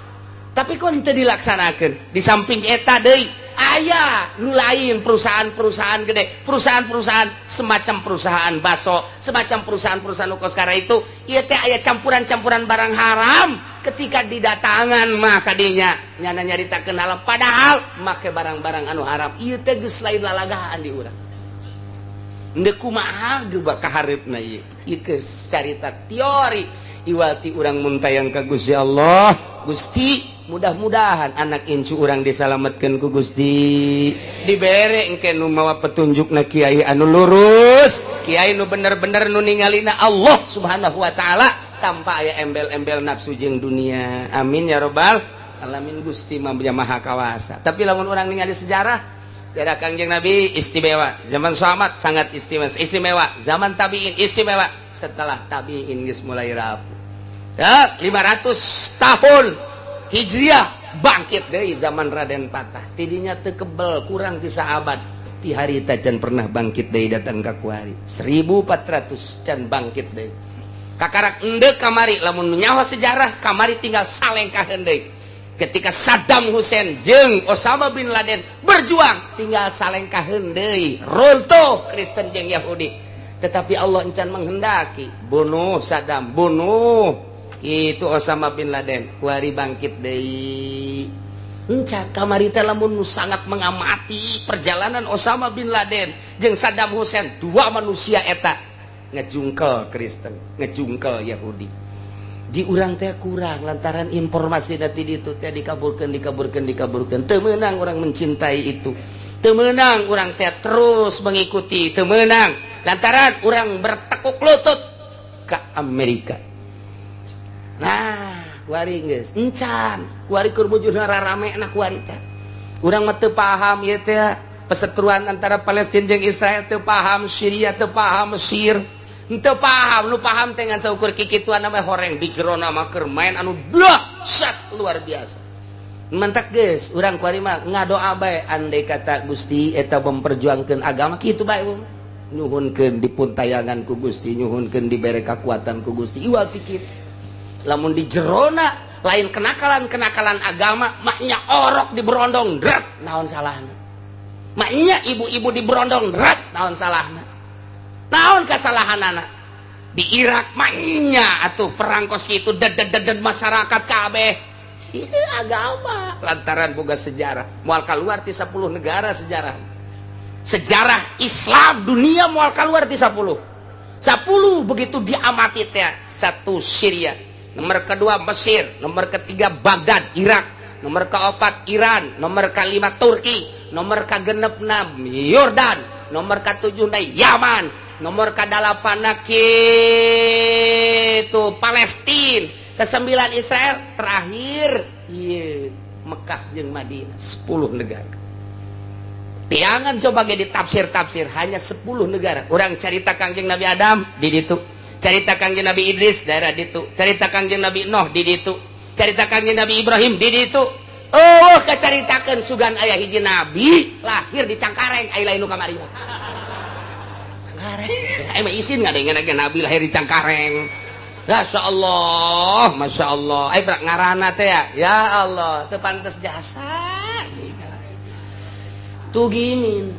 tapi kok teu dilaksanakeun? Di samping eta deui aya nu lain, perusahaan-perusahaan gede, perusahaan-perusahaan semacam perusahaan baso, semacam perusahaan-perusahaan kos kara itu. Ieu teh aya campuran-campuran barang haram. Ketika didatangan mah kadinya nyana nyaritakeun halal, padahal make barang-barang anu haram. Ieu teh geus lain lalagaan di urang. Ndek kumaha geus kahareupna ieu? Ieu geus carita teori. Iwati urang muntayang ka Gusti Allah. Gusti, mudah-mudahan anak incu urang disalametkeun ku Gusti, dibere engke nu mawa petunjukna kiai anu lurus, kiai nu bener-bener nu ningalina Allah Subhanahu wa Ta'ala tanpa aya embel-embel nafsu jeung dunia. Amin ya robbal alamin. Gusti mah maha kawasa. Tapi lamun urang ningali sejarah, sejarah Kangjeng Nabi istimewa, zaman sahabat sangat istimewa, istimewa zaman tabiin, istimewa setelah tabiin geus mulai rapuh ya. 500 tahun Hijriah bangkit deui zaman Raden Patah. Tidinya teu kebel, kurang ti saabad ti harita can pernah bangkit deui datang ka kuari. 1400 can bangkit deui. Kakarak endek kamari, lamun nyawa sejarah kamari tinggal salengkaheun deui. Ketika Saddam Hussein jeung Osama bin Laden berjuang, tinggal salengkaheun deui, runtuh Kristen jeung Yahudi. Tetapi Allah encan menghendaki. Bunuh Saddam, bunuh itu Osama bin Laden, kuari bangkit deui. Enca kamari teh lamun nu sangat mengamati perjalanan Osama bin Laden jeung Saddam Hussein, dua manusia eta ngejungkel Kristen, ngejungkel Yahudi. Di urang teh kurang lantaran informasi nanti itu teh dikaburkan, dikaburkan, dikaburkan. Teu meunang orang mencintai itu, teu meunang urang teh terus mengikuti, teu meunang lantaran urang bertekuk lutut ke Amerika. Nah, kuari geus encan, kuari keur mujurna rarame na. Kuari teh urang mah teu paham ieu teh perseteruan antara Palestina jeung Israel, teu paham Syria, teu paham Mesir, teu paham. Nu paham teh ngan saukur kikituan mah, horeng di jerona mah keur main anu dahsyat luar biasa. Mentak geus urang kuari mah ngadoa bae, andai kata Gusti eta memperjuangkeun agama kitu bae. Nyuhunkeun dipuntayangan ku Gusti, nyuhunkeun dibere kakuatan ku Gusti. Iwal ti kitu, lamun di jerona Lain kenakalan-kenakalan agama. Maknya orok di berondong dret, naon salahna? Maknya ibu-ibu di berondong dret, naon salahna? Naon kesalahan anak di Irak? Maknya atuh perang kos itu ded masyarakat kabeh agama lantaran boga sejarah moal keluar di 10 negara. Sejarah sejarah Islam dunia moal keluar di 10 10. Begitu diamati teh, satu Syria, nomor kedua Mesir, nomor ketiga Baghdad Irak, nomor keempat Iran, nomor kelima Turki, nomor kegenep Yordan, nomor ketujuh Yaman, nomor ke-8 itu Palestina, ke-9 Israel, terakhir iya Mekah jeung Madinah. 10 negara. Tiangan coba ge ditafsir-tafsir, hanya 10 negara. Orang carita Kangjeng Nabi Adam di ditu, carita Kangjeng Nabi Idris daerah ditu, carita Kangjeng Nabi Nuh di ditu, carita Kangjeng Nabi Ibrahim di ditu. Oh, kecaritakeun sugan aya hiji nabi lahir di Cangkareng, aya lain nu kamari mah. Cangkareng. Emang isin nggak nabi lahir di Cangkareng? Masya Allah, Masya Allah. Eh, ngarana teh ya, ya Allah, teu pantes jasa. Tuh gini.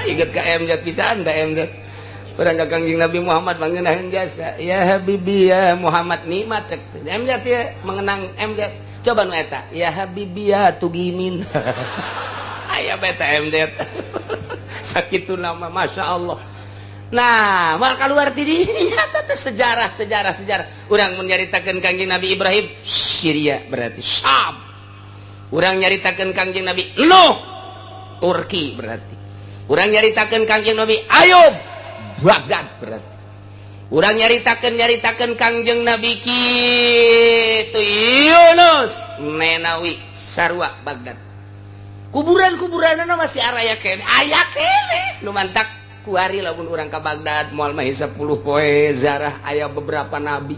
Ingat ke MZ pisan da MZ. Urang ka Kangjeng Nabi Muhammad mengenahin jasa. Ya Habibi ya Muhammad, nikmat cek. MZ ya mengenang MZ. Coba nu eta. Ya Habibi ya Tugimin. Aya beta MZ. Sakitu nama, Masya Allah. Nah, mal keluar ti nyata teh sejarah sejarah sejarah. Urang mun nyaritakeun Kangjeng Nabi Ibrahim, Syria berarti Syam. Urang nyaritakeun Kangjeng Nabi Nuh, Turki berarti. Urang nyaritakeun Kangjeng Nabi Ayub, Baghdad berarti. Urang nyaritakeun nyaritakeun Kangjeng Nabi kitu Yunus, Nenawi, sarua Baghdad. Kuburan-kuburanna masih araya keneh, aya keneh. Nu mantak kuari lamun urang ka Baghdad moal mah 10 poe zarah aya beberapa nabi.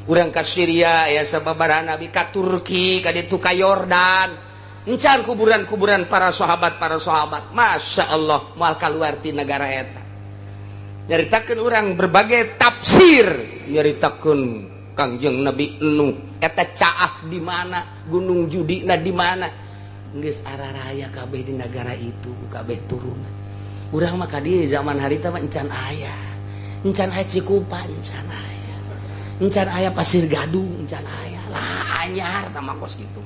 Urang ka Syria aya sababaraha nabi, ka Turki, ka ditu, ka Yordan. Encan kuburan-kuburan para sahabat, para sahabat. Masya Allah, moal kaluar ti negara eta. Nyaritakeun urang berbagai tafsir, nyaritakeun Kangjeng Nabi Nuh eta caah di mana, Gunung Judi na di mana. Geus araraya kabeh di negara itu, kabeh turunan. Urang mah di zaman harita mah encan aya. Encan aya Cikupa, encan aya. Encan aya Pasir Gadung, encan aya. Lah anyar tah kos gitu.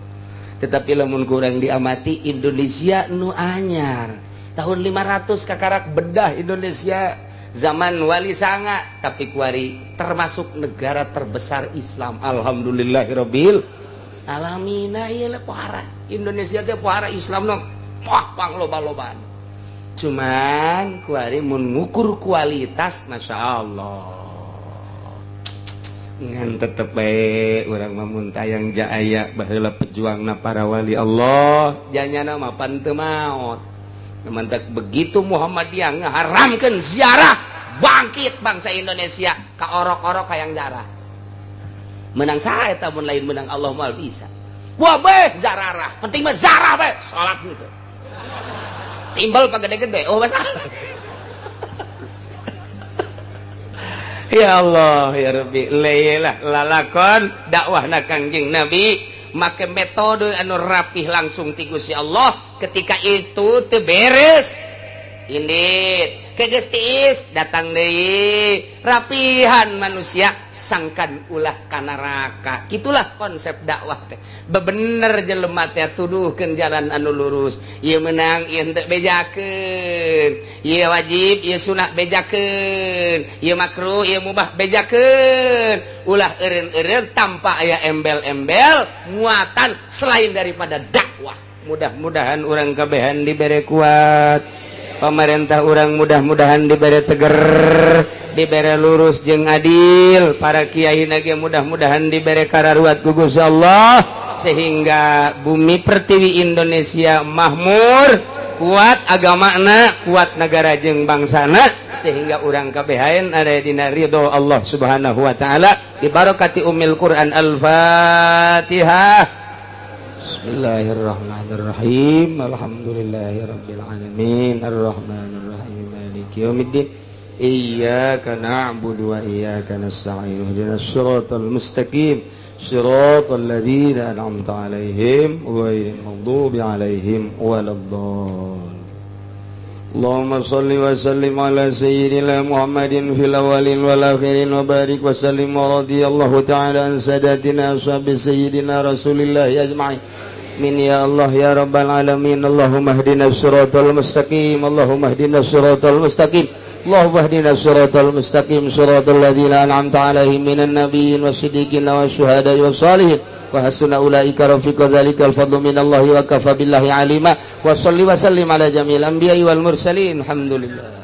Tetapi lamun kurang diamati, Indonesia nu anyar. Tahun 500 kakarak bedah Indonesia zaman Wali Sanga, tapi kuari termasuk negara terbesar Islam. Alhamdulillahirabbil alamin. Ieu pohara Indonesia teh, pohara Islam nu wah pang loba-lobaan. Cuman kuari mun ngukur kualitas, Masya Allah, ngan tetep bae urang mah mun tayang jaya baheula pejuangna para wali Allah janyana mapan teu maot. Mantak begitu Muhammadiyah ngaharamkeun ziarah, bangkit bangsa Indonesia ka orok-orok hayang darah. Menang saha eta mun lain menang Allah? Moal bisa. Wah beh zararah, penting mah zarah bae salat gitu. Timbal pak gede-gede, oh masalah. Ya Allah ya Rabbi, lelah lalakon dakwahna Kangjeng Nabi make metode anu rapih langsung ti Gusti Allah. Ketika itu teu beres indit ke geus tiis, datang deui rapihan manusia sangkan ulah ka neraka. Itulah konsep dakwah teh. Bebener jelema teh tuduhkeun jalan anu lurus, ieu menang ieu henteu bejakeun, ieu wajib ieu sunah bejakeun, ieu makruh ieu mubah bejakeun. Ulah eureun-eureun tanpa aya embel-embel muatan selain daripada dakwah. Mudah-mudahan urang kabehan dibere kuat, pemerintah urang mudah-mudahan diberi teger, diberi lurus jeung adil, para kiai nage mudah-mudahan diberi kararuat ku Gusti Allah sehingga bumi pertiwi Indonesia makmur, kuat agamana, kuat negara jeung bangsana, sehingga urang kabehan ada dina ridho Allah Subhanahu wa taala dibarokati Ummil Quran. Al-Fatihah. Bismillahirrahmanirrahim. Alhamdulillahirabbil alamin. Arrahmanirrahim. Maliki yaumiddin. Iyyaka na'budu wa iyyaka nasta'in. Ihdinas siratal mustaqim. Siratal ladzina an'amta 'alaihim ghairil maghdubi 'alaihim waladdallin. Allahumma salli wa sallim ala sayyidina Muhammadin fil awwalin wal akhirin wa barik wa sallim wa radiyallahu ta'ala an sadatina ashabi sayyidina Rasulillah ajma'in. Min ya Allah ya rabbal alamin. Allahumma hdina siratal mustaqim. Allahumma hdina siratal mustaqim. Allahumma hdina siratal mustaqim, siratal ladzina an'amta 'alaihim minan nabiyyin was-siddiqin wasyuhada'i was-salihin wa hasuna ulaika rafiqa. Dzalikal fadlu minallahi wa kafa billahi alima. Wa salli wa sallim ala jami'il anbiya'i wal mursalin. Alhamdulillah.